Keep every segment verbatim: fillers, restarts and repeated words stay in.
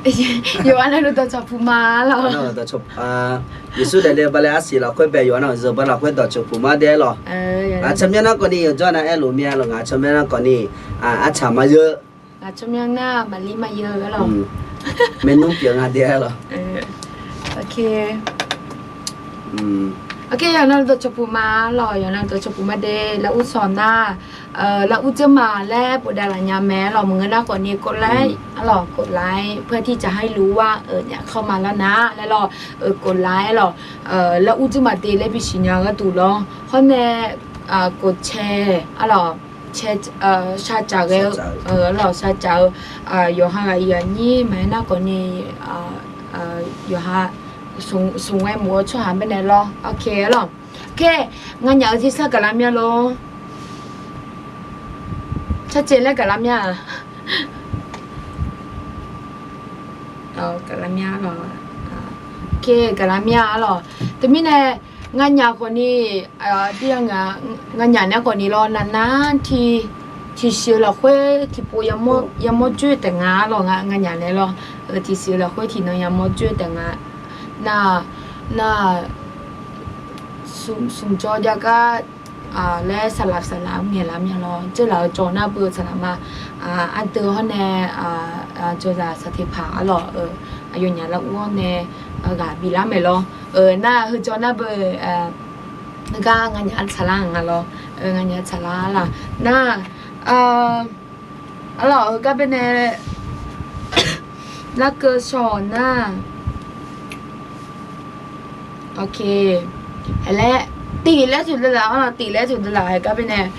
Yawqha navluf dawqcawq puq ma lawq. Yeqsur daefle bale arsiq lafkhoer bae yawqha navluf zeuq ba lafkhoer dawqcawq puq ma de-aer lawq. Ngaq tsawrmyanr nar khawfni yawqjawr nav aerluf mya lawq. Ngaq tsawrmyanr nar khawfni artsaq ma yeu. Ngaq tsawrmyanr nar maqlir ma yeu-aer lawq. Maernmr pyeuf nga de-aer lawq. Yawqha navluf dawqcawq puq ma lawq. Yawqha navluf dawqcawq puq ma de. Lar ur sawq nar, lar ur dzeur ma laer bofdav laf nya mae-aer lawq. Maqngeur nar khawfni กดไลค์ arlawq กดไลค์ เพื่อที่จะให้รู้ว่า เออ เนี่ย เข้ามาแล้วนะ laer lawq. กดไลค์ arlawq. Lar ur dzeur ma de laer bisiq nya gharduq lawr. Hawr nae กดแชร์ arlawq. Shar caf ghae-eu, arlawq, shar caf-eu, yawqha ghaq iq ghaq nyir maqaer nar khawfni, yawqha smq ghae mq-eu tsawrhaq baenae lawr. Ok arlawq. Ok, nganyaf-euq tersar gaqlar mya lor. Carcaev laer gaqlar mya-aq. Gaqlar mya lawq. Ok, gaqlar mya arlawq. Teumirnae nganyaf khawfni, nganyaf nae khawfni lawr, navnar tiq, tiqsiq-eu lafkhoer tiqpov yamawr joer taef nga arlawq. Nganyaf nae lawr, tiqsiq-eu lafkhoer tiqnan yamawr joer taef nga. Nar, nar, smq jawr jav gar laer saqlaq saqlaq ngaeqlar mya lawr. Dzeurlaf-eu jawr nar beu saqlaq ma. Ardeuv hawr nae jawrzaq saqteqpaq arlawq, aqyawfnyaf lar ur-awr nae ghaq biflar maeq lawr. Nar heujawr nar beu, heugar nganyaf tsaqlar nga lawr. Nganyaf tsaqlar laf nar, arlawq, heugar baenae larkeuv shawq nar. Ok. Aerlaer, tif laer tuq dala arlawq, tif laer tuq dala heugar baenae,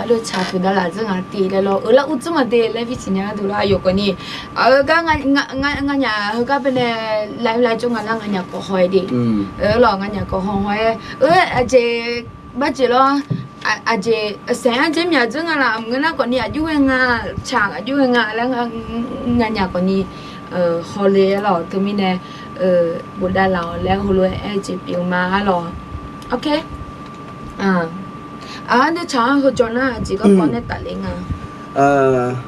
lotsaq tuq dala dzeur nga tif laer lawr. Eular ur dzeur ma de laer bisiq nya gharduq lawr, aqyawf khawfni. Heugar nganyaf heugar baenae laer laer jawr nga nar nganyaf kawv haw-aer de. Arlawq, nganyaf kawv haw haw-aer. Aqjeq barjeq lawr. Aqjeq saeq-anr dzer myaq dzeur nga laf, maqngeur nar khawfni aqjox ghae nga, tsaq aqjox ghae nga laer nganyaf khawfni hawle arlawq. Teumirnae bofdav laf-awq laer heulof-aer aer-eu jeq pyeuf-eu ma arlawq. Ok. Aqdui tsaq-anr heujawr nar aqjeq garkawv nae tafle nga.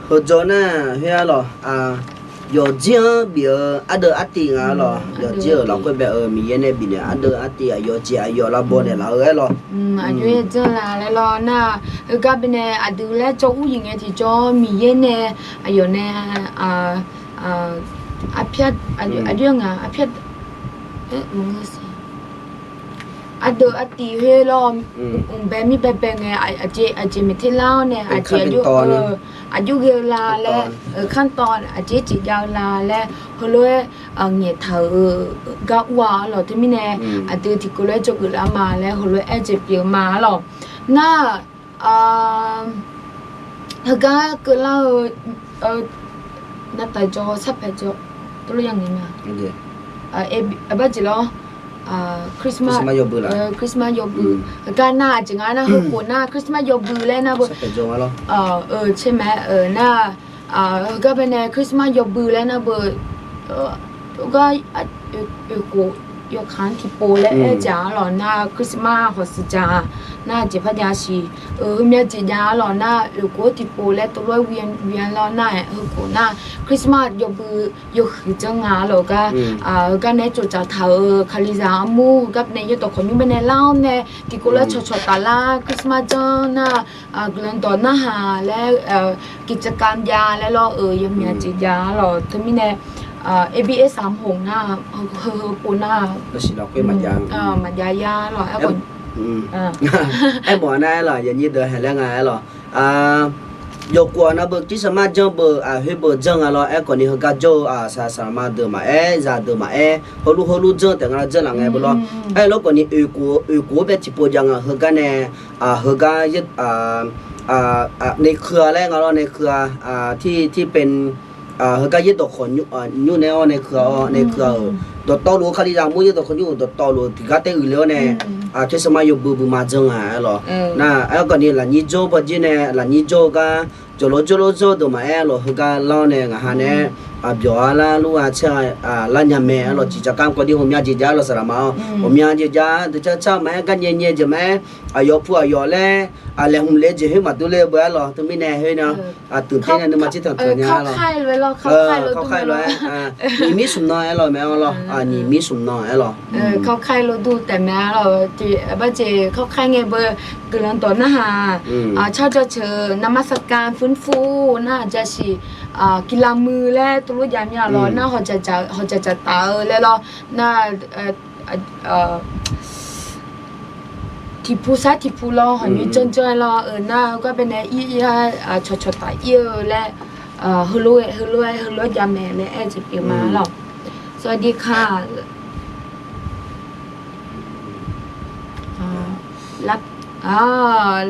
Heujawr nar khoer arlawq, yawqjir-anr bif-eu ardeuv artiv nga arlawq. Yawqjir-euq lafkhoer bae-eu Miqyaer nae bifnaeq ardeuv artiv aqyawf jeq aqyawf lavbaw naeqlaf-eu aerlawq. Aqjox-aer dzeur la laer lawr nar, heugar baenae aqdui laer jawr ur yif ngae tiqjawr Miqyaer nae aqyawf nae arpyar, aqjox nga arpyar, ardeuv artiv khoer lawr, mqbae mirbae bae ngae aqjeq aqjeq maeqter lar-awr nae aqjeq aqjox ghae-eu la laer, kanr tawv aqjeq jeq jav-eu la laer heulof-aer ngaeqtaq-euq gar ur-a arlawq. Teumirnae aqdui tiqkawv lof-aer dzawgeuf lar ma laer heulof-aer aer-eu jeq pyeuf-eu ma arlawq. Nar heugar keuvlar-eu, navtaq jawr sarpaeq jawr, tawvlor ya ngaeq ma. Barjeq lawr, Christmas, Christmas yawbui. Heugar nar aqjeq nga nar heukhof nar Christmas yawbui laer nar beu, tser mae-aer nar, heugar baenae Christmas yawbui laer nar beu, gar oeqkhof yawkaq-anr tiqpov laer aer-eu jeq arlawq nar Christmas hawqsiq ja nar jeq par ja siq. Heumya jeq ja arlawq nar oeqkhof tiqpov laer tawvlof-aer wi-a lawr nar-aer heukhof nar Christmas yawbui yawhuiq janr nga arlawq gar, heugar nae tsovtsaf taq-euq Kalizaq armur heugar baenae yaerdawq khawqnymr baenae lar-awr nae tiqkawv laer cawqcawq taflar Christmas janr nar, guiqlanq dawq narhaq laer, กิจกรรม ja laer lawr-euq yawmyaq jeq ja arlawq. Teumirnae A B S สามหก nar, heu heu pov nar, maqjav ya lawq. Aermawf nar aerlawq, yaqnyir deuq haeq laer nga aerlawq. Yawkhof-aq nar beu Christmas janr beu, aqkhoer beu janr nga lawr. Aerkhawfni heugar jawr-eu saqlaq saqlaq ma deuq maqaer, zaqdeuq maqaer, heulof heulof janr taef nga lawr, janr laf ngae beu lawr. Aerlawr khawfni oeqkhof-eu bae tiqpov jav nga heugar nae, heugar nae keuv-a laer nga lawr, nae keuv-a, tir tir pen, heugar yaerdawq khawqnymr, nymr nae-awr nae keuv-a-awr nae keuv-a-euq dawqtawvluf-eu Kalizaq armur yaerdawq khawqnymr-euq dawqtawvluf tiqgar taef uiqle-awr nae, Christmas yawbui bui ma janr nga aerlawq. Nar aerkhawfni lafnyir jawr bawjer nae lafnyir jawr-eu gar jawqlawr jawrlawr jawr-eu deuq maqaer lawq, heugar lar-awr nae ngaq ha nae aqbyawq-a lar lur-a caer-a lar nya mae. Arlawq, ciqcaq kamq kawv dir ghawqmya jeq jav-a lawq saqlaq ma-awr. Ghawqmya jeq jav-a deuq car car ma-aer garnyae nyae jeq ma-aer, aqyawf pu aqyawf laer, aqlaeq hmq le jeq khoer maqdur le-eu beu-aer lawq. Teumirnae khoer nar, aqtuq ter nae nuima tser tanq teuq nya-a lawq. Kawrkar-aer lof-aer, nyiq mir smq nan-aer lawq mae-awr lawq. Nyiq mir smq nan-aer lawq. Kawrkar-aer lof dur taef mae-a lawq. Barjeq kawrkar ngae beu guiqlanq dawq narhaq, car jaceuq นมัสการ furfur narhaq jasiq, กีฬามือ laer tuvlof jav mya lawq. Nar hawqjaq dzaq taf-eu laer lawr. Nar tiqpu sar tiqpu lawr, hawqnyoer janrjanr-aer lawr. Nar heugar baenae ir ir-aer cawqcawq taf ir-eu laer, heulof-aer heulof-aer heulof-aer jav mae laer aer-eu jeq pyeuf ma lawq. สวัสดีค่ะ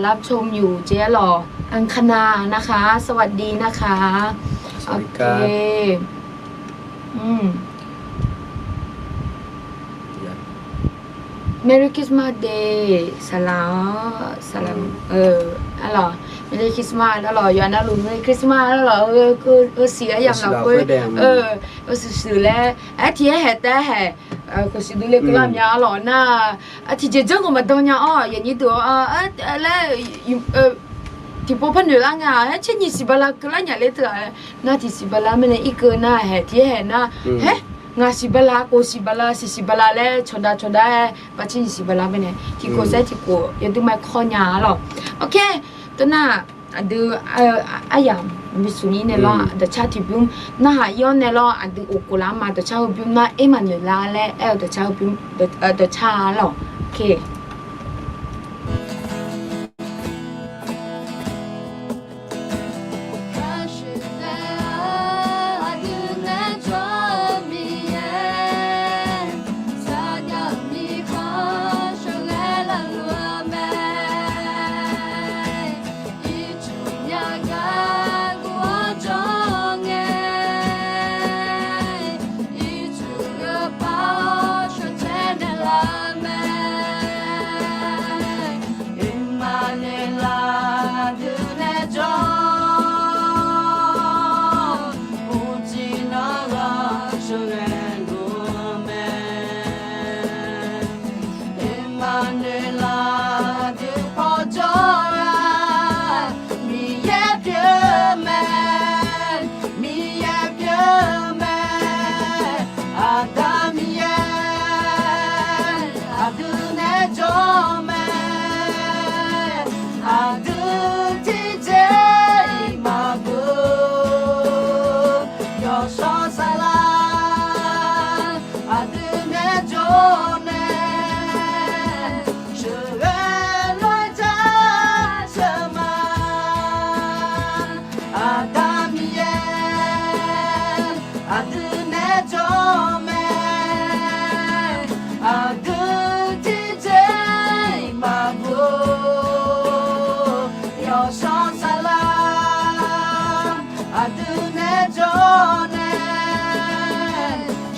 รับชมอยู่เจ๊หรอ อังคณานะคะ สวัสดีนะคะ โอเค อืม Merry Christmas Day สลา สลา arlawq, Merry Christmas arlawq, yawqha navluf Merry Christmas arlawq, heu siq aryamq lafkhoer, heu siqsiq laer, aer tiq aer haeq taef-aer haeq, khof siq durler keuvlar mya arlawq nar, tiqjeq janr ghawq maqdan nya-awr, yawnyir deuq-awr laer, tiqpov par noeq lar nga, aer tser nyiq siq bala keuvlar nya ler teu-aq, nar tiq siq bala mirnae irkeuv nar haeq tiq aer haeq nar, haer, ngaq siq bala, khof siq bala, siq siq bala laer cawqdav cawqdav-aer, bar tser nyiq siq bala mirnae tiqkhof saer tiqkhof yawdui ma-aer kawr nya arlawq. Ok, teunar aqdui aryamq maqbi smq ir nae lawr, dawqcar tiqbymr narhaq ir-awr nae lawr, aqdui oqkhof lar ma. Dawqcar heubymr nar Emmanuel laer aer-eu dawqcar heubymr, dawqcar arlawq. Ok. Emmanuel aqdui pawjawr-a, Miqyaer pyeuf mae, Miqyaer pyeuf mae, Aqda Miqyaer aqdui nae jawr mae, aqdui tiqjeq-iq maqguq, yawshawr saflar aqdui nae jawr nae, sheuqghae lof-aer jaceuq ma. Aqda Miqyaer aqdui nae jawr mae, aqdui tiqjeq-iq maqguq, yawshawr saflar aqdui nae jawr nae,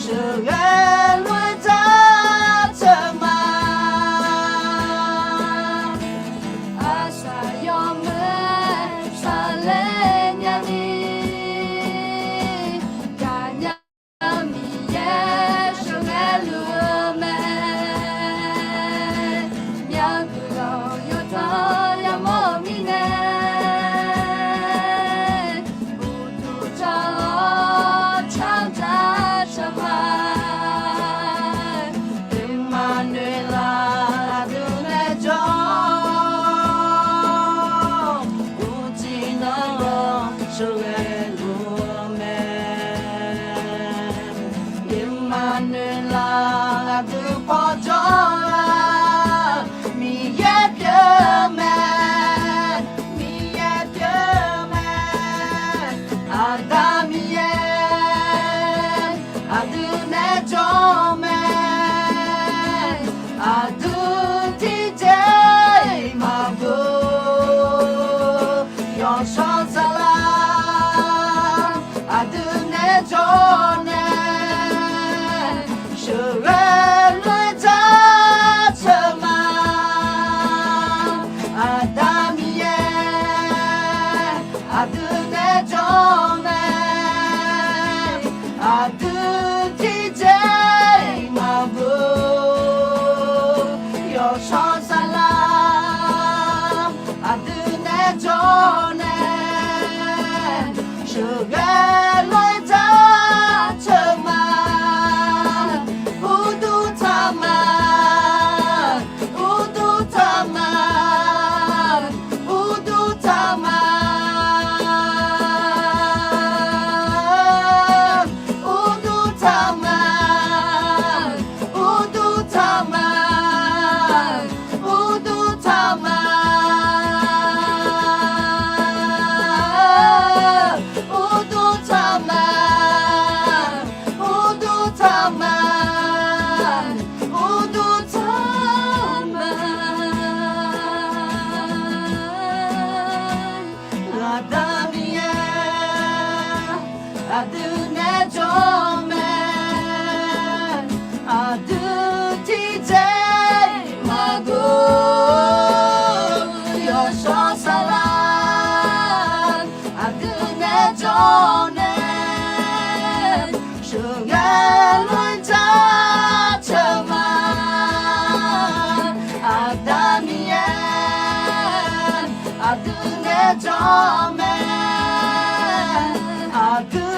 sheuqghae lof-aer jaceuq ma. Arsaq yawmuiq-aer saqler nyani, gaqnya Miqyaer sheuqghae luf-eu mae. Myavguiq lanq yawtanq yamawr-euq mirnae, uqduq jawr-awr canr jaceuq ma. Emmanuel aqdui nae jawr-awr, uqcif nanluf sheuqghae luf-eu mae. Emmanuel aqdui pawjawr-a, Miqyaer pyeuf mae, Miqyaer pyeuf mae, Aqda Miqyaer aqdui nae jawr mae, aqdui tiqjeq-iq maqguq, yawshawr saflar aqdui nae jawr nae, sheuqghae lof-aer jaceuq ma. Aqda Miqyaer aqdui nae jawr mae, Aqdui nae jawr mae, aqdui tiqjeq-iq maqdur, yawshawr saflar, aqdui nae jawr nae, sheuqghae lof-aer jaceuq ma. Aqda Miqyaer, aqdui nae jawr mae, aqdui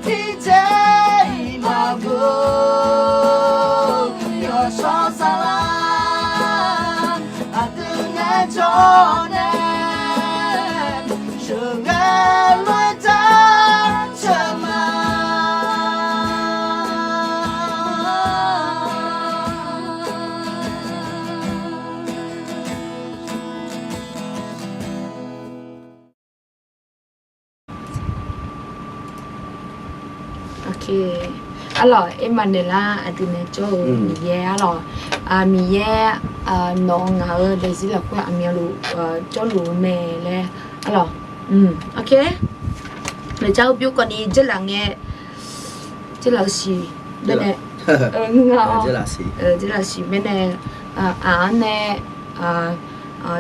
tiqjeq-iq maqdur, yawshawr saflar, aqdui nae jawr nae, sheuqghae lof-aer jaceuq ma. Arlawq, Ermaqnaeqlar aqdui nae jawr-eu Miqyaer arlawq. Miqyaer, nawq-eu ngaq-eu daefzir lafkhoer aqmyanluf jawrluf-eu mae laer arlawq. Aqjeq-eu byov kawvni dzeurlaf ngae, dzeurlaf-eu siq, dzeurlaf-eu siq baenae, aq-anr nae,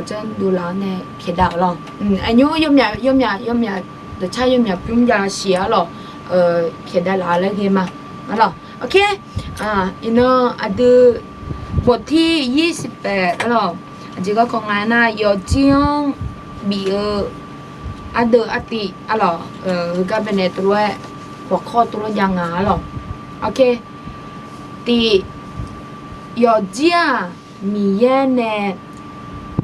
jawr dovlaf-anr nae pyaeqdav-euq lawr. Aqnymr yawmyaq yawmyaq yawmyaq, dawqcar yawmyaq bymr jav siq arlawq, pyaeqdav laf-eu laer ghae ma arlawq. Iqnan aqdui บทที่ยี่สิบแปด arlawq. Aqjeq garkawv nga aernar, yawqjir-anr bif-eu ardeuv artiv arlawq, heugar baenae tov lof-aer, หัวข้อ tov lof-aer jav nga arlawq. Tiq, yawqjir-aq Miqyaer nae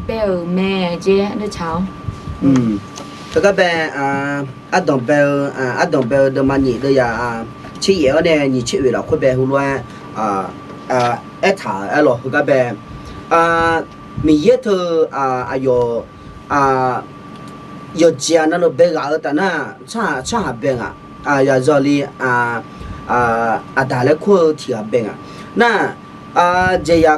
bae-euq mae jeq ardeuv tsaq-awr. Teugar bae, ardanq bae-eu, ardanq bae-eu deuvma nyiq deuv yaf, tser yaef-awr nae nyiq tser oeq lafkhoer bae heulof-aer aertaq-euq arlawq. Heugar bae, Miqyaer teu aqyawf yawqjeq navluf bae ghaq-eu taf nar, tsawrhaq bae ngaq, yawzawli aqdaq laer kur-eu tiq ghaq bae ngaq. Nar, jeqzaq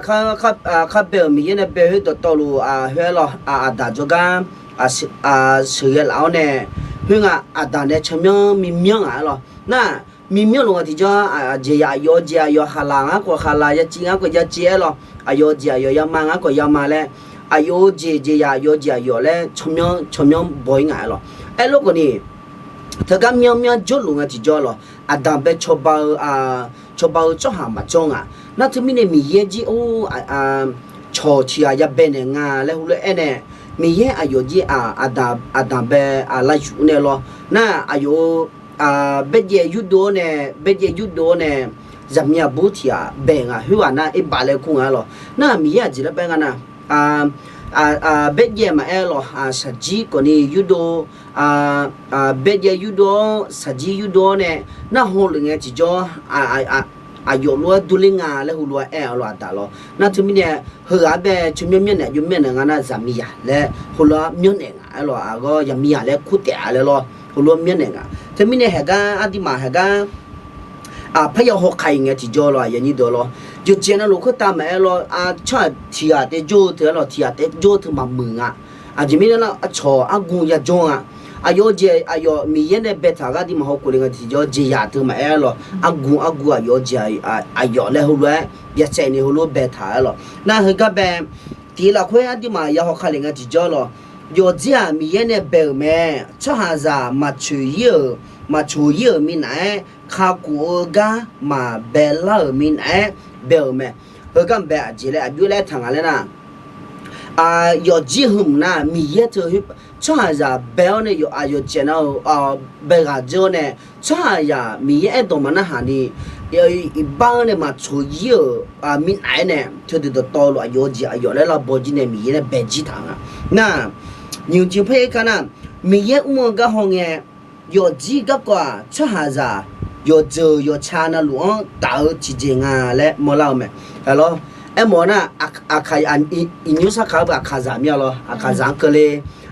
kar bae-euq Miqyaer nae bae khoer dawqtawvluf khoer arlawq, aqdaq jawrgar sheuqghae laf-awr nae, khoerngae aqdaq nae tsawrmyanr mimyanr ngaq arlawq. Nar, mimyanr luf nga tiqjawr, jeqzaq aqyawf-eu jeq aqyawf haqlaq ngar khawf haqlaq, yaciv ngar khawf yaciv arlawq, aqyawf-eu jeq aqyawf yama ngar khawf yama laer, aqyawf-eu jeq jeqzaq aqyawf-eu jeq aqyawf laer tsawrmyanr tsawrmyanr baw-ir ngaq arlawq. Aerlof khawfni, teugar myanr myanr jawrluf nga tiqjawr lawq, aqdaq bae cawba-eu, cawba-eu tsawrhaq maqjawr nga. Nar teumirnae Miqyaer jir-or, cawq tiq ghaq yabae naeq nga laer heulof-aer aernae, Miqyaer aqyawf jir aqdaq bae lavzuf nae lawr. Nar aqyawf-eu baerjaev yurdov-awr nae, baerjaev yurdov-awr nae, zaqmiq aqbur tiq ghaq bae ngaq, khoerghaq nar Erbaf laer kur nga lawq. Nar Miqyaer aqjeq laer bae nga nar, baerjaev maqaer lawq, shaqjir khawfni yurdov, baerjaev yurdov-awr shaqjir yurdov-awr nae, nar hawlef ngae tiqjawr aqyawf lof-aer durler nga laer heulof-aer aer-awr lawq, aqdaq lawr. Nar teumirnae heughaq-anr bae tsawrmyanr myanrnaeq jov myanrnaeq nga nar, zaqmiqzaq laer heulof-aer myanrnaeq ngaq aer lawq, aqgawr zaqmiqzaq laer kur taef-a laer lawr, heulof-aer myanrnaeq ngaq. Teumirnae haeqgar aqduimaf haeqgar parya hawkaq-iq ngae tiqjawr lawq, aqyuif aqnyir deuq lawr, yawqjeq navluf khoertav maqaer lawr, tsawrhaq tiq ghaq taef jawr-eu teu-aer lawq, tiq ghaq taef jawr-eu teu maqmuiq nga. Aqjeq mirnae nar, cawq argu yajawr nga. Aqyawf-eu jeq aqyawf Miqyaer nae baetaq-eu gar aqduimaf hawkhof le nga tiqjawr, jeqzaq teu maqaer lawq, argu argu aqyawf-eu jeq aqyawf laer heulof-aer byacaevni heulof-aer baetaq-aer lawq. Nar heugar bae tiq lafkhoer aqduimaf ya hawkaq le nga tiqjawr lawq, yawqjir-aq Miqyaer nae bae-euq mae. Tsawrhaqzaq maqcoq-ir-euq, maqcoq-ir-euq minav-aer, kakhof-eu gar maqbae lar-euq minav-aer bae-euq mae. Heugar maqbae aqjeq laer aqjox laer aertaq nga laer nar, yawqjir heu mq nar Miqyaer teu tsawrhaqzaq bae-awr nae yawqjeq nar-eu bae ghaq dzeur-awr nae, tsawrhaqzaq Miqyaer aerdawq maqnar haq ni iqbax-anr nae maqcoq-ir-euq minav-aer nae, teudeuq dawqtawvluf aqyawf-eu jeq aqyawf laer lavbaw jir nae Miqyaer nae bae jir taq nga. Nar, nyiq jeq par-aer kar nar, Miqyaer mr-eu gar hawngae, yawqjir garkawv-aq tsawrhaqzaq yawqjeuq yawqca navluf-anr taf-eu tiqjeq nga laer mawrlar-eu mae. Aqlawr, aermawf-eu nar, aqkaq, iqnymr sarkaq-eu beu aqkaqzaq mir-a lawr, aqkaqzaq-anr keuvle,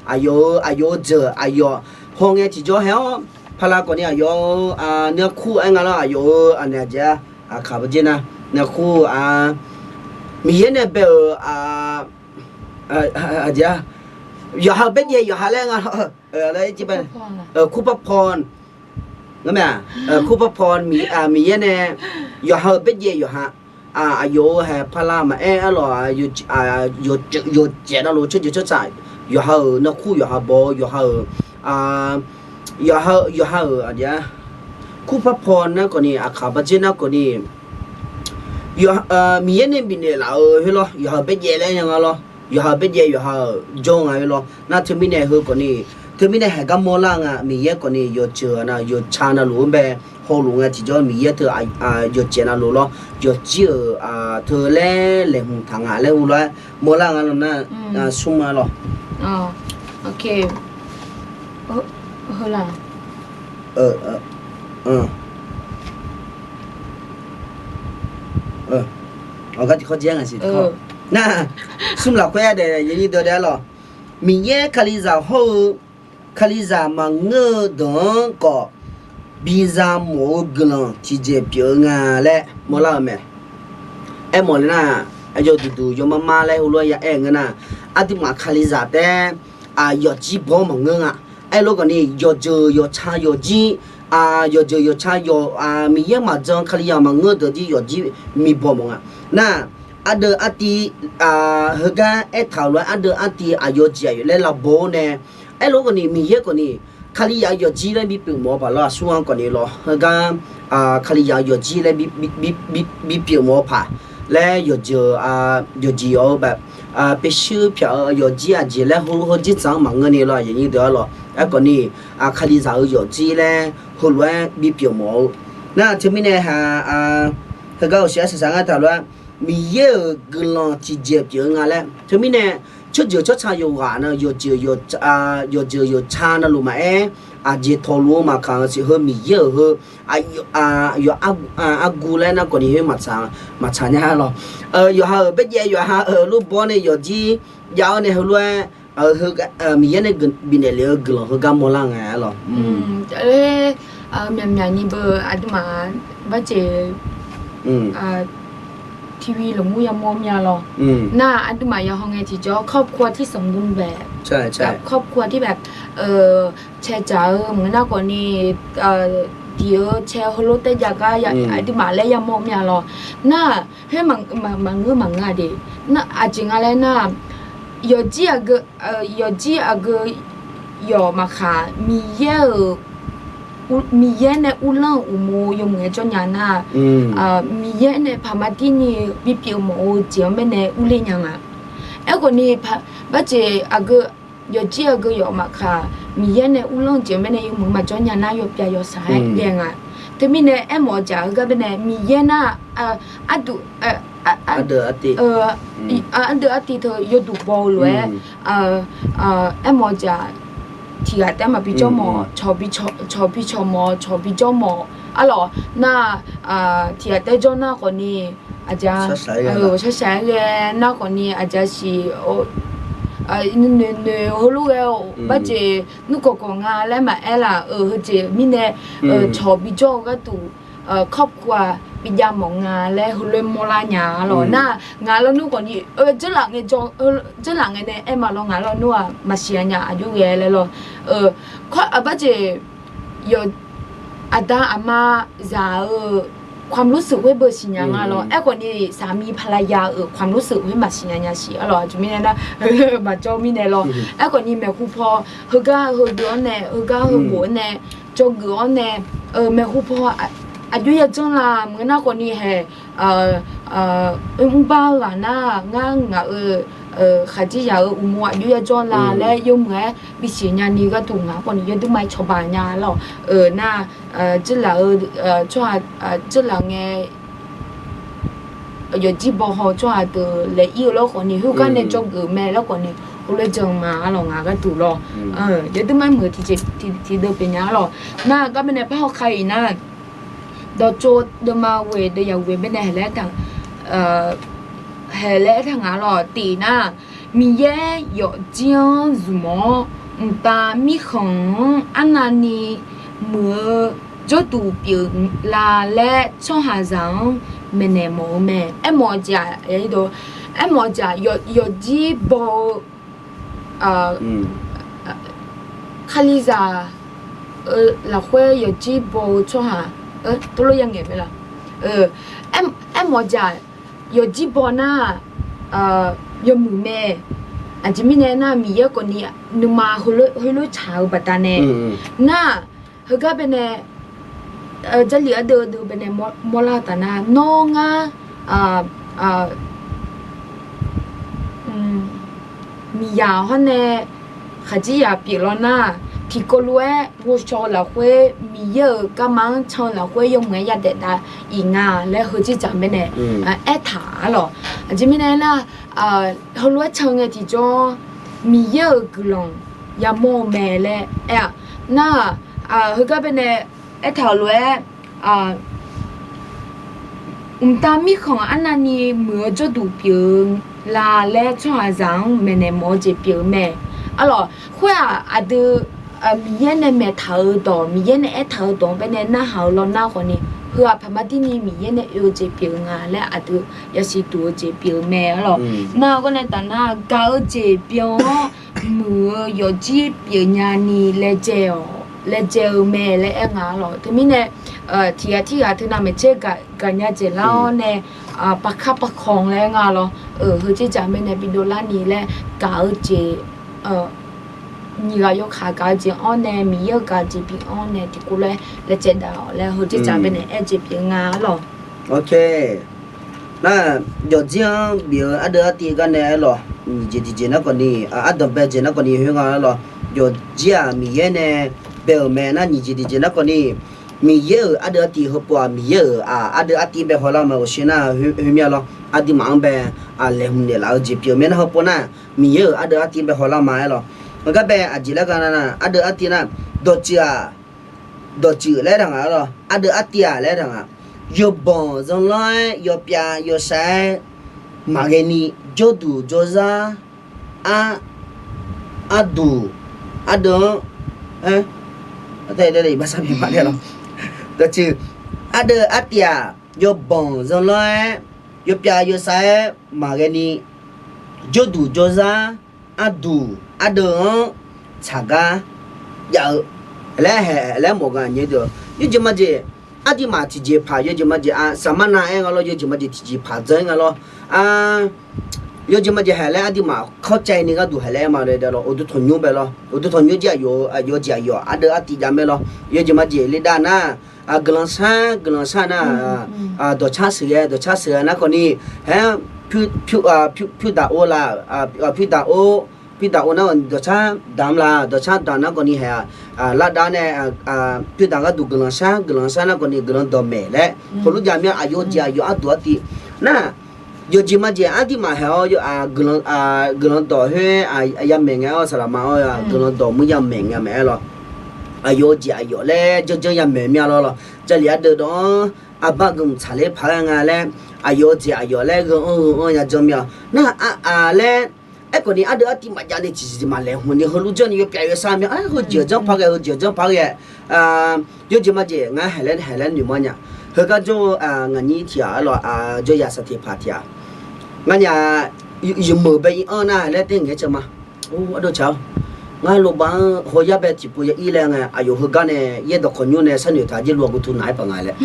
aqyawf-eu, aqyawf-eu jeuq aqyawf hawngae tiqjawr hae-awr, paqlav khawfni aqyawf-eu nuiarkur aer nga lawr, aqyawf-eu aqnaeq aqjeq-a, aqkaq beujer nar, nuiarkur-a, Miqyaer nae bae-euq aqjeq-a, yawqha-eu baerjaev yawqha laer nga lawr, kurpar paw Ngar mae-aq, kurpar paw Miqyaer nae yawqha-euq baerjaev yawqha, aqyawf-euq haeq pala maqaer arlawq, yawqjaeq navluf tsawrjeuq tsawrtsaq, yawqha-euq narkur yawqha baw-eu yawqha-euq, yawqha-euq aqjeq-a, kurpar paw nar khawfni aqkaq bardzer nar khawfni Miqyaer nae bifnaeq laf-eu khoer lawr, yawqha-euq baerjaev laer nya nga lawr, yawqha-euq baerjaev yawqha-euq jawr nga khoer lawr. Nar teumirnae heu khawfni, teumirnae haeq gar mawrlar nga, Miqyaer khawfni yawqjeuq na yawqca navluf-anr bae hawluf nga tiqjawr Miqyaer teu yawqjaeq navluf lawr, yawqjir-euq teu laer laeqhmq taq nga laer uvlof-aer mawrlar nga lawr nar, smr nga lawr. Nar, smr lafkhoer-a daef yawnyir deuq daef-a lawq. Miqyaer Kalizaq hawr-eu, Kalizaq maqngeur-eu deuq-anr khawf biza mawf-eu guiqlanq tiqjeq pyeuf-eu nga laer mawrlar-eu mae. Aermawf le nar, aqyawf duqduq yawmar mar laer heulof-aer ya aer-eu ngeur nar, aqduimaf Kalizaq taef-aer yawqjir baw-awr maqngeur nga. Aerlof khawfni yawqjeuq yawqca yawqjir, yawqjeuq yawqca yawq, Miqyaer maqjan Kalizaq maqngeur deuq jir yawqjir mibaw mawf nga. Nar, ardeuv artiv, heugar aertaq-euq lof-aer ardeuv artiv aqyawf jeq aqyawf laer lavbaw-awr nae, aerlof khawfni Miqyaer khawfni Kalizaq-eu yawqjir laer bipyeuf mawf-eu paq lawr, aqsur-anr khawfni lawr heugar Kalizaq-eu yawqjir laer bipyeuf mawf-eu paq laer yawqjeuq, yawqjeq yawq-eu bae, pyurshuir pyaq-eu yawqjir aqjeq laer heulof-aer dzerdzaq-anr maqngeur ni lawr, aqyuif aqnyir deuq-a lawq. Aerkhawfni Kalizaq-euq yawqjir laer heulof-aer bipyeuf mawf-eu. Nar teumirnae ha, heugar-euq shaq-aer shaqshaq ngar taq lof-aer, Miqyaer-euq guiqlanq tiqjeq pyeuf-eu nga laer. Teumirnae tsawrjeuq tsawrca yawqghaq na yawqjeuq yawqca navluf maqaer, aqjeq tawqluf-eu maqkaq-eu siq heu Miqyaer-euq heu yawf argu laer nar khawfni khoer maqtsaq nya lawq. Yawqha-euq baerjaev yawqha-euq lof baw nae yawqjir jav-awr nae heulof-aer, Miqyaer nae bifnaeq lef-eu guiqlanq heugar mawrlar nga lawq. Myaqmyaq ni beu aqduimaf barjeq tiqwi lmqmr yamawr mya lawq. Nar aqduimaf yahaw ngae tiqjawr ครอบครัวที่สมบูรณ์แบบ ครอบครัวที่แบบ cae dzaq-eu maqngeur nar khawfni, diq-eu cae heulof taev jav gar aqduimaf laer yamawr mya lawq. Nar khoer maqngeur maqngeur-a de. Nar aqjeq nga laer nar, yawqjir aqgeu yawqjir aqgeu yawq maqkhaq, Miqyaer-euq, Miqyaer nae uvlanr-euq uqmov yawmuiq-aer jawr nya nar, Miqyaer nae paqma dir ni bipyeuf mawf-eu jeq-anr baenae urler nya nga. Aerkhawfni, barjeq aqgeu, yawqjir aqgeu yawq maqkhaq, Miqyaer nae uvlanr-eu jeq-anr baenae yawmuiq maqjawr nya nar yawpyav yawsaq-aer ghae nga. Teumirnae aermawf-eu jeq heugar baenae Miqyaer nar, arduq, ardeuv artiv teu yawduq baw-eu lof-aer, aermawf-eu jeq tiq ghaq taef maqbi jawr mawf, cawq bi cawq mawf, cawq bi jawr mawf. Arlawq nar, tiq ghaq taef jawr nar khawfni, aqja, shaqshaq-aer ghae nar khawfni aqja siq, noeq noeq heulof ghae-awr barjeq nmr kawq kawq nga laer maqaer laf-euq heujeq mirnae, cawq bi jawr-eu gharduq ครอบครัว bi jav mawf nga laer heulof-aer mawrlar nya lawq. Nar ngaq lawnmr khawfni, dzeurlaf ngae, dzeurlaf ngae nae aer ma lawr, ngaq lawnmr-aq maqsiq nya aqjox ghae laer lawr. Barjeq aqda aqma zaq-eu ความรู้สึก khoer beu siqnya nga lawr. Aerkhawfni สามีภรรยา-euq ความรู้สึก khoer maqsiqnya nya siq arlawq. Aqjeq mirnae nar, maqjawr mirnae lawr. Aerkhawfni maeqhu paw heugar heugeuf-awr nae, heugar heubof-awr nae, dzawgeuf-awr nae, maeqhu paw aqjox yajanr la maqngeur nar khawfni hae, mrbar-eu ghaq nar ngar ngaq-euq khaqdzerzaq-euq uqmov aqjox yajanr la laer yawmuiq-aer bisiq nya ni gharduq ngaq khawfni yawdui ma-aer cawba nya lawq. Nar, dzeurlaf-eu, tsawrhaq, dzeurlaf ngae yawqjir baw haw tsawrhaq deuq laeq ir-eu lawr khawfni, khoergar nae dzawgeuf mae lawr khawfni, heulof-aer jan ma arlawq ngaq gharduq lawr. Yawdui ma-aer muiq-eu tiqjeq tiqdeuv pyeuf nya arlawq. Nar gar baenae par haw ka-iq nar, dawqtsov deuvma ghoeq deuv yaq ghoeq baenae haeq laer aertaq, haeq laer aertaq nga lawq. Tiq nar, Miqyaer yawfjir-anr zmq-awr, mqtav mirkhanq-anr arnavni muiq-eu jawrduq pyeuf la laer tsawrhaqzaq-anr maeqnaeq mawf-eu mae. Aermawf-eu jeq, aermawf-eu jeq yawfjir baw-eu Kalizaq lafkhoer yawqjir baw-eu tsawrhaq, tov lof ya ngaeq mae laf. Aermawf-eu jeq-aq, yawqjir baw nar, yawmuiq mae. Aqjeq mirnae nar, Miqyaer khawfni nuima heulof tsaq-eu baqdanae nar, heugar baenae, Jarlif ardeuv deuv baenae mawrlar-eu taf nar, nawr ngar miqyaq hawr nae khaqdzerzaq pyeuf law nar, tiqkawv lof-aer ghovshaw-eu lafkhoer, Miqyaer-euq garma-anr can-eu lafkhoer yawmuiq-aer yadaef dav-iq nga laer heudzerdzaq mirnae aertaq-a lawq. Aqjeq mirnae nar, heulof-aer can ngae tiqjawr, Miqyaer-euq guiqlanq yamawr-eu mae laer aer-a. Nar-aq, heugar baenae aertaq-euq lof-aer, mqtav mirkhanq arnavni muiq-eu jawrduq pyeuf-eu la laer tsawrhaqzaq-anr maeqnaeq mawf-eu jeq pyeuf-eu mae. Arlawq, khoer-aq, aqdui Miqyaer nae maeqtaq-eu dawq, Miqyaer nae aertaq-eu dawq-anr baenae narhaq-eu law nar khawfni, heu-aq paqma dirni Miqyaer nae oe-eu jeq pyeuf-eu nga laer aqdui yasiq duq-eu jeq pyeuf-eu mae. Arlawq, nar-eu garnae taf nar, gaq-eu jeq byan-awr muiq-eu yawqjir pyeufnya ni laejae-awq, laejae-eu mae laer aer nga. Arlawq, teumirnae tiqghaq tirghaq teunav maeqtser gaqnya dzaeqlar-awr nae, paqkar paqkhanq laer nga lawr. Heudzerdzaq mirnae bidov larni laer gaq-eu jeq, nyiq ghaq yawkaq gaq-eu jeq-anr nae, Miqyaer-euq gaq-eu jeq bi-anr nae tiqkawv laer laejae dav-awq laer heudzerdzaq baenae aer jeq pyeuf nga. Arlawq, nar, yawqjir-anr bif-eu ardeuv artiv garnae aer lawq, nyiq jeq tiqjeq nar khawfni, ardanq bae jeq nar khawfni khoer nga. Arlawq, yawqjir-aq Miqyaer nae bae-euq mae nar, nyiq jeq tiqjeq nar khawfni, Miqyaer-euq ardeuv artiv heupov-aq, Miqyaer-euq ardeuv artiv bae hawlar ma. Ghawqshir nar, khoermir-a lawr, aqduimaf-anr bae laeqhmq naeqlaf-eu jeq pyeuf-eu mae nar, heupov nar, Miqyaer-euq ardeuv artiv bae hawlar ma. Arlawq, heugar bae aqjeq laer gar nar, ardeuv artiv nar, dawqtsuif-aq, dawqtsuif laer taq nga. Arlawq, ardeuv artiv-aq laer taq nga. Yawbanq zanlanr-aer yawpyav yawshav-aer maqghae ni, jawrduq jawrzar ar, arduq, ardeuv-anr, dawqtsuif, ardeuv artiv-aq, yawbanq zanlanr-aer yawpyav yawshav-aer maqghae ni, jawrduq jawrzar arduq ardeuv-anr tsaqgar jav-eu laer hae laer mawf nga. Nymr deuq, yawjeq majeq, aqduimaf tiqjeqpaq yawjeq majeq-a, saqmar nav-aer nga lawr, yawjeq majeq tiqjeqpaq dzan-aer nga lawr. Yawjeq majeq haeq laer aqduimaf kawrcaini gharduq haeq laer aer ma. Lawr, uqduq tanqnymr bae lawr, uqduq tanqnymr jir aqyawf, aqyawf jeq aqyawf ardeuv artiv jav mae lawr. Yawjeq majeq le dav nar, guiqlanq shar guiqlanq shar nar, dawqcar sheuqghae dawqcar sheuqghae nar khawfni, hae-anr pyurdaq or la, pyurdaq or, pyurdaq or nar dawqcar damq la, dawqcar damq nar khawfni hae-aq, lardar nae pyurdaq gharduq guiqlanq shar guiqlanq shar nar khawfni guiqlanq dawqmaeq laer heulof jav mir-a. Aqyawf jeq aqyawf arduq artiv nar, yawjeq majeq aqduimaf haeq-awr guiqlanq dawq khoer yamaeq ngae-awr saqlaqma-awr guiqlanq dawq muir yamaeq ngae mae-aer lawr. Aqyawf jeq aqyawf laer janrjanr yamaeq mir-a lawr lawr. Jarlif ardeuv dawq-anr aqbar geufmq tsaqler paq-aer nga laer, aqyawf jeq aqyawf laer gheu-anr gheu-anr yajanr mir-a. Nar-aq laer, aerkhawfni ardeuv artiv maqjav ni tiqjeq maqlaeqhmq ni heulof janrni yawpyav yawshav mir-a. Heujeq-anr janr paq ghae, heujeq-anr janr paq ghae, yawjeq majeq ngar haeq laer haeq laer noeqmawr nya. Heugar jawr-eu nganyir tiq ghaq-a lawr, jawryaq saqteq paq tiq ghaq, ngar nya, yawmeuq bae ir-anr nar laer ter ngaeq-aer caw ma. Ardov tsaq-awr, ngar loba-anr hawyar bae tiqpov ya ir laer ngae, aqyawf heugar nae yaerdawq khawqnymr nae sharnoeq taq jir lof-aer gutu naq-aer paq nga laer,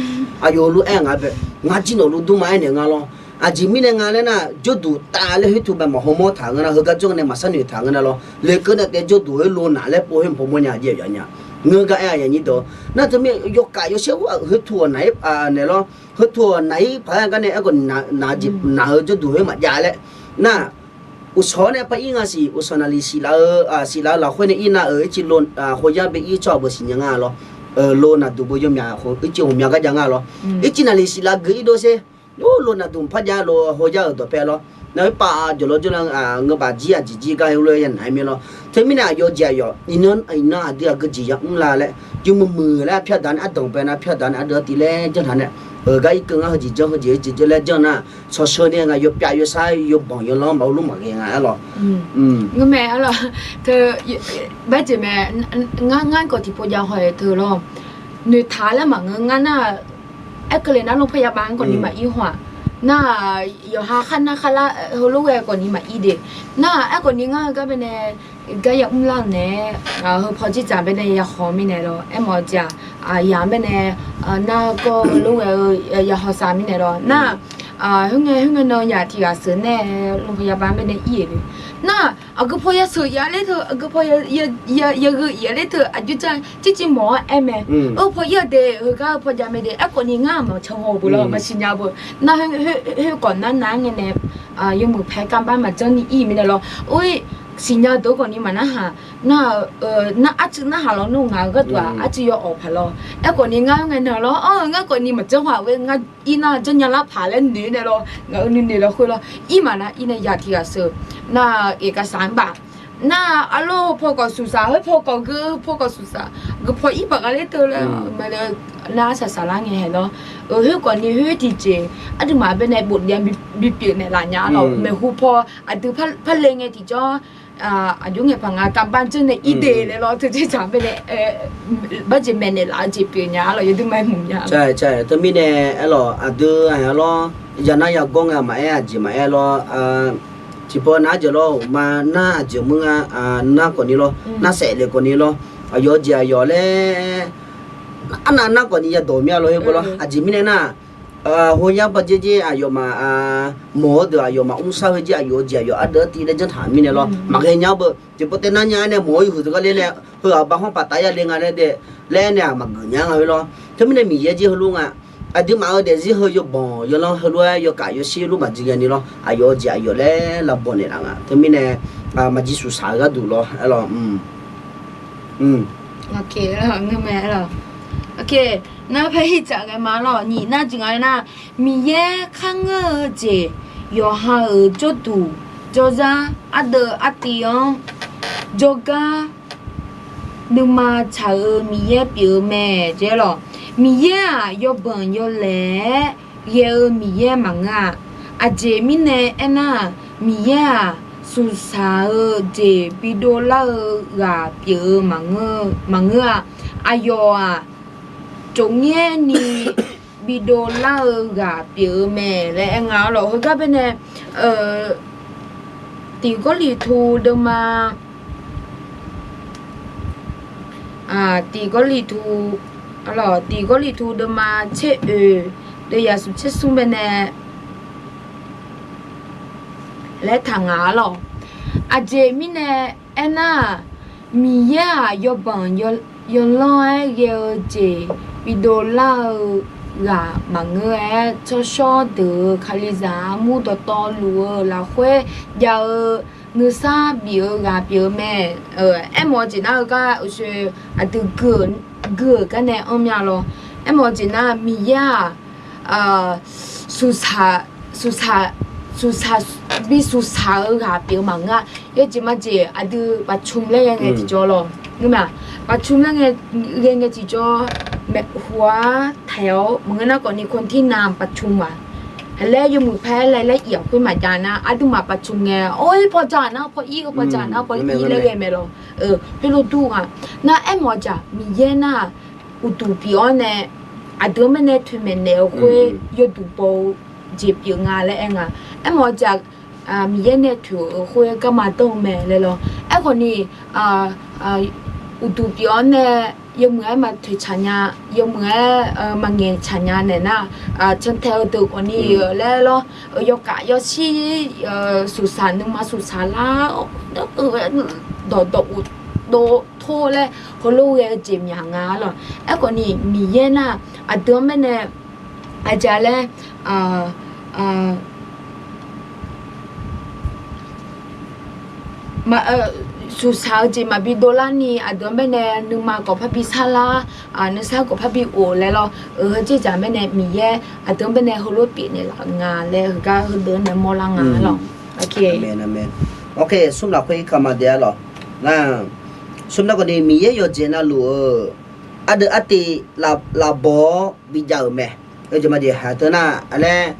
aqyawf heulof-aer nga bae, ngar jir nawq luf dur ma aernaeq nga lawr. Aqjeq mirnae nga laer nar, jawrduq tav laer khoertuq bae maqhaw mawr taq ngeur nar, heugar jawr nae maqsharnoeq taq ngeur nar lawr. Lekeuv nae taef jawrduq khoer lo naq laer pov khoer maqpaw mawr nya jeq yaf nya. Ngeur gar aer-a yanyir deuq, nar teumirnae yawkaf yawshaer khoertuq-awq naq-ir naeq lawr. Khoertuq-awq naq-ir paq-aer gar nae aerkhawf naq-eu jawrduq khoer maqjav laer nar, uqshawq-awr nae par ir nga siq, uqshawq naqliq siqlaf-eu, siqlaf-eu lafkhoer nae ir nar-euq ircif lo, hawyar bae ir tsawrhaq beu siqnya nga lawr. Lo naqduq beu yawmyaq ircif ghawqmya gar jav nga lawr. Ircif naqliq siqlaf geuf ir dov sher. Lo naqduq par jav lo hawyar-euq dawqpae lawr. Nar khoerpav jawqlawr jawrlar ngeur baf jir aqjeq jir gar heulof-aer ya naq-aer mir lawr. Teumirnae aqyawf jeq aqyawf, iqnan aqdui aqgeujeq yamr la laer, yawmuiq muiq laer pyar daq nae ardanq bae nar pyar daq nae ardeuv artiv laer janr taq nae, heugar irkeuv ngar heujeq janr heujeq heujeq janr laer janr nar, shawqsheu ni ngaq yawpyav yawsar yawbanq yawlanr maqur lur maqghae nga-aer lawr. Ngeur mae-aer lawr. Teu, baer jeq mae, ngar ngar kawf tiqpov jav haw-aer teu lawr. Noeqtaq laer maqngeur ngar nar, aerkeuv le nar lor par yabaf-anr khawfni maqir haw-aq. Nar-aq, yawqha kharnar kharlar heulof ghae khawfni maqir de. Nar-aq, aerkhawfni ngar heugar baenae gar ya mrlar-eu naeq-aer, heu paw dzerdzaq baenae ya haw mirnae lawr. Aermawf-eu jeq-aq, yaq baenae nar-eu kawv heulof ghae-eu ya hawsav mirnae lawr. Nar-aq, khoerngae khoerngae nan yaq tiq ghaq sheuq nae lmqpaq yaba baenae ir-euq le. Nar-aq, aqgeu paw ya sheuq ya ler teu, aqgeu paw ya gheu ya ler teu, aqjox ja jirciv mawf-anr aer mae. Heu paw ir-eu de, heugar heu paw jav mae de, aerkhawfni ngar maqcan haw-eu beu lawr, maqsiqnya beu. Nar khoerkhawf nar nav-aer ngae nae yawmuiq paer kavbar maqjanr ni ir mirnae lawr. Or, siqnya deuq khawfni maqnarhaq. Nar-eu, nar arcuiv narhaq lawnmr ngaq-eu gharduq-aq arcuiv yawawq paq lawr. Aerkhawfni ngar ngae nae lawr, anr-eu ngar khawfni maqjanr haw-eu ngar ir nar janrnya lar paq laer noeq nae lawr, ngaq-euq nuinoeq lafkhoer lawr, ir maqnar ir nae yaq tiq ghaq sheuq nar-eu aqkaqsaq-anr baf. Nar-aq, arlawr paw khawf suqsaq, khoer paw khawf geu, paw khawf suqsaq, geu paw ir paq gha ler teu laer, nar arsaq saqlar ngae hae lawr. Khoerkhawfni khoer tiqjeq aqduimaf baenae bofdav bipyeuf naeqlaf nya lawr. Maeqhu paw aqdui parle ngae tiqjawr, aqjox ngae paq nga kavbar janr nae ir de laer lawr, teu dzerdzaq baenae barjeq maeqnaeq laf-eu jeq pyeuf nya lawr, yawduimaf muiq nya. Teumirnae aerlawq, aqdui aqyawf lawr, yanar yagawr ngae maqaer, aqjeq maqaer lawr. Tiqpawf nar aqjeq lawr, ma nar aqjeq mur nga, nar khawfni lawr, nar saef le khawfni lawr, aqyawf-eu jeq aqyawf laer arnav nar khawfni yadawq mir-a lawr, heu beu lawr. Aqjeq mirnae nar, hawnyar paw dzaerdzaer aqyawfmaf mawq-eu deuq aqyawfmaf mrshar-eu jeq aqyawf-eu jeq aqyawf ardeuv artiv laer janrtaq mirnae lawr, maqghae nya-awr beu. Tiqpawf taev nar nya-aer nae mawq-awr yawhuiq teugar ler nae, heu aqbar hanr paqtav ya le nga laer dae, laer nae-aq maqgeuf nya nga khoer lawr. Teumirnae Miqyaer jir heulof nga. Aqduimaf-euq daefzir heu yawbanq yawlanr heulof-aer yawkaf yawshir luf maqjir ghaeni lawr, aqyawf-eu jeq aqyawf laer lavbawq naeqlaf nga. Teumirnae maqjir suqsaq-eu gharduq lawr, aerlawq. Ngar paer irtsaq ghae ma lawr, nyiq nar jeq nga nar, Miqyaer kharngeur-eu jeq, yawqha-euq jawrduq jawrzar ardeuv artiv-anr jawrgar nuima tsaq-eu Miqyaer pyeuf-eu mae jeq lawq. Miqyaer-aq yawbanq yawlaeq-aer ghae-eu Miqyaer maqngeur-a. Aqjeq mirnae aernar-aq, Miqyaer-aq suqsaq-eu jeq bidov lar-eu ghaq pyeuf-eu maqngeur-a. Aqyawf-aq tsofngaerni bidov lar-eu ghaq pyeuf-eu mae laer aer nga lawq. Heugar baenae tiq Gawrliqtu deuvma, tiq Gawrliqtu, tiq Gawrliqtu deuvma tser oeq, deuvyaq smq tser smr baenae laer taq nga lawq. Aqjeq mirnae aernar-aq, Miqyaer-aq yawbanq yawlanr-aer ghae-eu jeq bidov lar-eu ghaq maqngeur-aer, tsawrshawr deuq-euq Kalizaq armur dawqtawvluf-eu lafkhoer jav-eu nuisar bif-eu ghaq pyeuf-eu mae. Aermawf-eu jeq nar-eu gar uqshoe aqdui gui-euq gar nae anr mya lawr. Aermawf-eu jeq nar Miqyaer-aq suqsaq, suqsaq, suqsaq, bisuqsaq-eu ghaq pyeuf-eu maqngeur-a. Yawjeq majeq aqdui ประชุม laer ghae ngae tiqjawr lawr, ngeurma, ประชุม laer ghae ngae tiqjawr, maeqhu-ar taeq-awr maqngeur nar khawfni คนที่นำประชุม ghaq laer yawmuiq paer laer laer iq-aq khoer maqjav nar, aqduimaf ประชุม ngae, or, paw ja nar paw ir, paw ja nar paw ir laer ghae mae lawr. Khoerlof dur nga. Nar aermawf-eu jeq Miqyaer nar uqduq pyeuf-awr nae aqdui-anr baenae toeqmaeq naeq-eu khoer yawduq baw-eu jeq pyeuf nga laer aer nga. Aermawf-eu jeq Miqyaer nae toeq-euq khoer garma danr-eu mae laer lawr. Aerkhawfni uqduq pyeuf-awr nae yawmuiq-aer maqtoeq tsaq nya, yawmuiq-aer maqngaeq tsaq nya naeq nar, cantae-eu deuq khawfni laer lawr, yawkaf yawshir, suqsaq nuima suqsaq lar, dawqdawq uqdov tor laer heulof ghae-eu jeq myaq nga lawq. Aerkhawfni Miqyaer nar aqdui-anr baenae aqjeq laer suqsaq-eu jeq maqbi dovlar ni aqdui-anr baenae nuima khawf parbi sarlar, nuisar khawf parbi of laer lawr. Heu dzerdzaq baenae Miqyaer aqdui-anr baenae heulof pyeuf naeqlaf nga laer heugar heudeuq nae mawrlar nga lawq. Smr lafkhoer kama dae-a lawq. Nar, smr nar khawfni Miqyaer yawqjeq navluf-eu ardeuv artiv lavbaw-awr bijav-euq mae. Yawjeq majeq haq teu nar laer,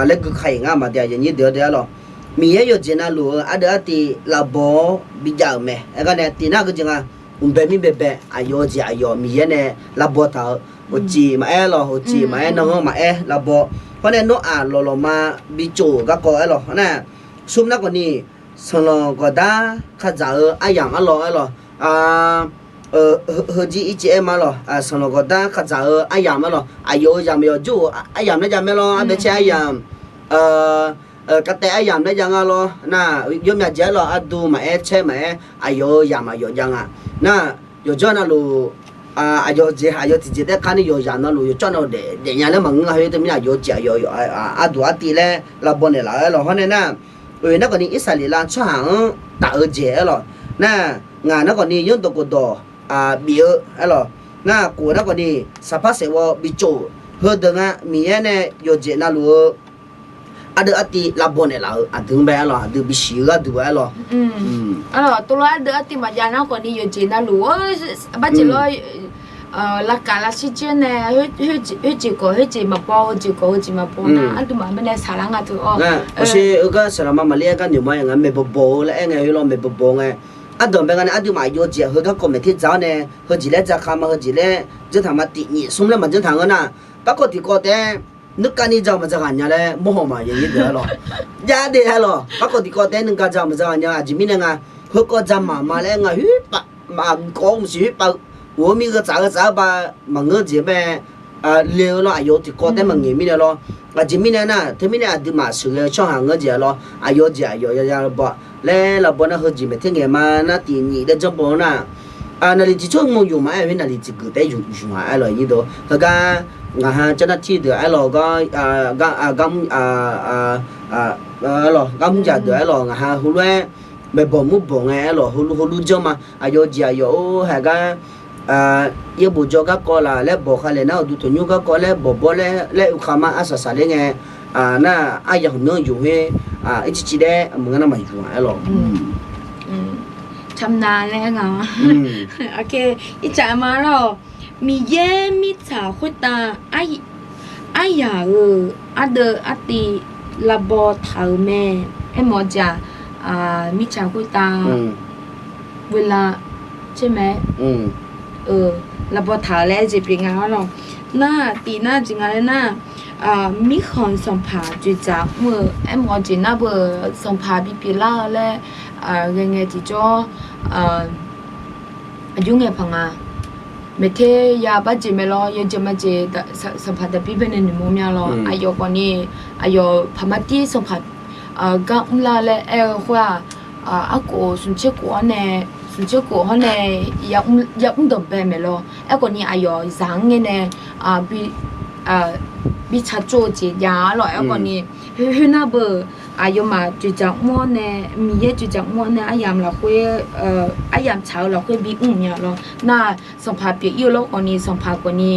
laer guika-iq ngar maqdae-a, yawnyir deuq-awr dae-a lawq. Miqyaer yawqjeq navluf-eu ardeuv artiv lavbaw-awr bijav-euq mae. Aergar nae tiqnar geujeq nga mqbae mir baebae aqyawf-eu jeq aqyawf Miqyaer nae lavbaw taq-euq, uqcif maqaer lawq, uqcif maqaer, nanrhanr maqaer lavbaw. Hawr nae Noraq lawqlawqma bi tsof-euq garkawv aer lawq. Hawr nar, smr nar khawf ni, sanqlanq gawqdar kaqdzaq-eu aryamq arlawq aer lawq. Heujir ircif aer ma lawq, sanqlanq gawqdar kaqdzaq-eu aryamq arlawq, aqyawf-euq yamq yawqjawr-euq aryamq laer jav mae lawr, arbae caer aryamq, kavtaev aryamq laer jav nga lawr. Nar, yawmyav jeq aer lawq, ardu maqaer, caer maqaer, aqyawf-euq yamq aqyawf jav nga. Nar, yawqjawr navluf, aqyawf jeq aqyawf tiqjeq taef kar ni yawqzaq navluf yawqcawv navluf daef daefnya laer maqngeur nga. Khoer teumirnae aqyawf-eu jeq aqyawf arduq artiv laer lavbaw naeqlaf-eu aer lawq. Hawr nae nar, oe nar khawf ni Irsaqleqlav tsawrhaq-anr taf-eu jeq aer lawq. Nar, ngaq nar khawf ni yanrdawq khofdawq bif-eu aer lawq. Nar, khof nar khawf ni saqpar saeqghawv bi tsof-euq heudeuq nga. Miqyaer nae yawqjeq navluf-eu ardeuv artiv lavbaw naeqlaf-euq aqdui-anr bae aer lawq, aqdui bisiq-eu gharduq aer lawq. Aer lawq, tov lof ardeuv artiv maqjav nar khawf ni yawqjeq navluf-eu barjeq lawr, lavkaf lavshir jir nae, khoerjeq khawf khoerjeq maqbaw, heujeq khawf heujeq maqbaw nar, ardui maf mirnae saqlar nga teu-awr. Hawsher heugar saqlaqma maqlir-aer gar noeqma-aer nga, maeqbawq bawq-eu laer aer ngae, heulof maeqbawq bawq ngae, ardawq bae nga nae ardui maf yawqjeq heugar kawv maeq ter dzaq-awr nae, heujeq laer dzaq kaq ma, heujeq laer janrtaq ma, tiq nyiq smr laer maqjanr taq ngeur nar, garkawv tiqkawv taef-aer nuikavni dzaq maqdzaq ghaq nya laer mawrhaw ma, yaqnyir deuq aer lawq. Jav daef aer lawq, garkawv tiqkawv taef-aer nuikavni dzaq maqdzaq ghaq nya, aqjeq mirnae nga, heukawv dzaq maqma laer nga, hoerpav maqkawv maqsiq hoerpav-eu, uq-eu mir gheu tsaf gheu tsaf-eu ba maqngeur jeq bae le-eu lawr, aqyawf-eu tiqkawv taef-aer maqngaeq mirnae lawr. Aqjeq mirnae nar, teumirnae aqduimaf sheuqghae-eu tsawrhaq ngeur jeq-a lawr, aqyawf-eu jeq aqyawf ya ya baw laer lavbaw nar, heujeq maeq ter ngaeq ma nar, tiq nyiq daef janrbaw nar, naqliq tiq tsawrmq yuf maqaer, khoer naqliq tiq geuf taef-aer yuf yuf-a aer lawq, yaqnyir deuq. Heugar ngaq ha เจ้าหน้าที่ deuq aer lawq, gar, gar, gar, aer lawq, garmr jaq deuq aer lawq, ngaq ha heulof-aer maeqbawq mur bawq ngae aer lawq, heulof heulof janr ma, aqyawf-eu jeq aqyawf-or, haeq gar yaerbof jawr garkawv laf laer bawq kha laeq nar, uqduq tanqnymr garkawv laer bawq bawr laer laer oekaq ma, arsaq saqler ngae, nar aryamq nanr yuf khoer, ircircir daef maqngeur nar maqyuf-a aer lawq. Camna laer nga. Ircaf ma lawr, Miqyaer mirtsaq khoertav aryaq-euq ardeuv artiv lavbaw taq-euq mae. Aermawf-eu jeq-aq, mirtsaq khoertav เวลา caer mae, lavbaw taq-eu laer jeq pyeuf nga lawr. Nar, tiq nar jeq nga laer nar, mirkhanq sanqpaq dzoeqdzaq mr-eu aermawf-eu jeq nar beu, sanqpaq bipyeuf lar-eu laer ghae ngae tiqjawr, aqjox ngae paq nga. Maeqter ya barjeq mae lawr, yawjeq majeq sanqpaq taqbir baenae noeqmawr mya lawr. Aqyawf khawfni, aqyawf paqmar tir sanqpaq gar mrlar laer aer-eu khoer-aq, arkhof smq tser khof-awr nae, smq tser khof hawr nae ya mr danqbae maeq lawr. Aerkhawfni aqyawf zaq-anr ngae nae bi tsaqtsov-eu jeq jav-a lawr. Aerkhawfni khoernar beu, aqyawfmaf dzoeqdzaq mr-awr nae, Miqyaer dzoeqdzaq mr-awr nae aryamq lafkhoer, aryamq tsaq-eu lafkhoer bi mrnya lawr. Nar, sanqpaq pyeuf ir-eu lawr khawfni sanqpaq khawfni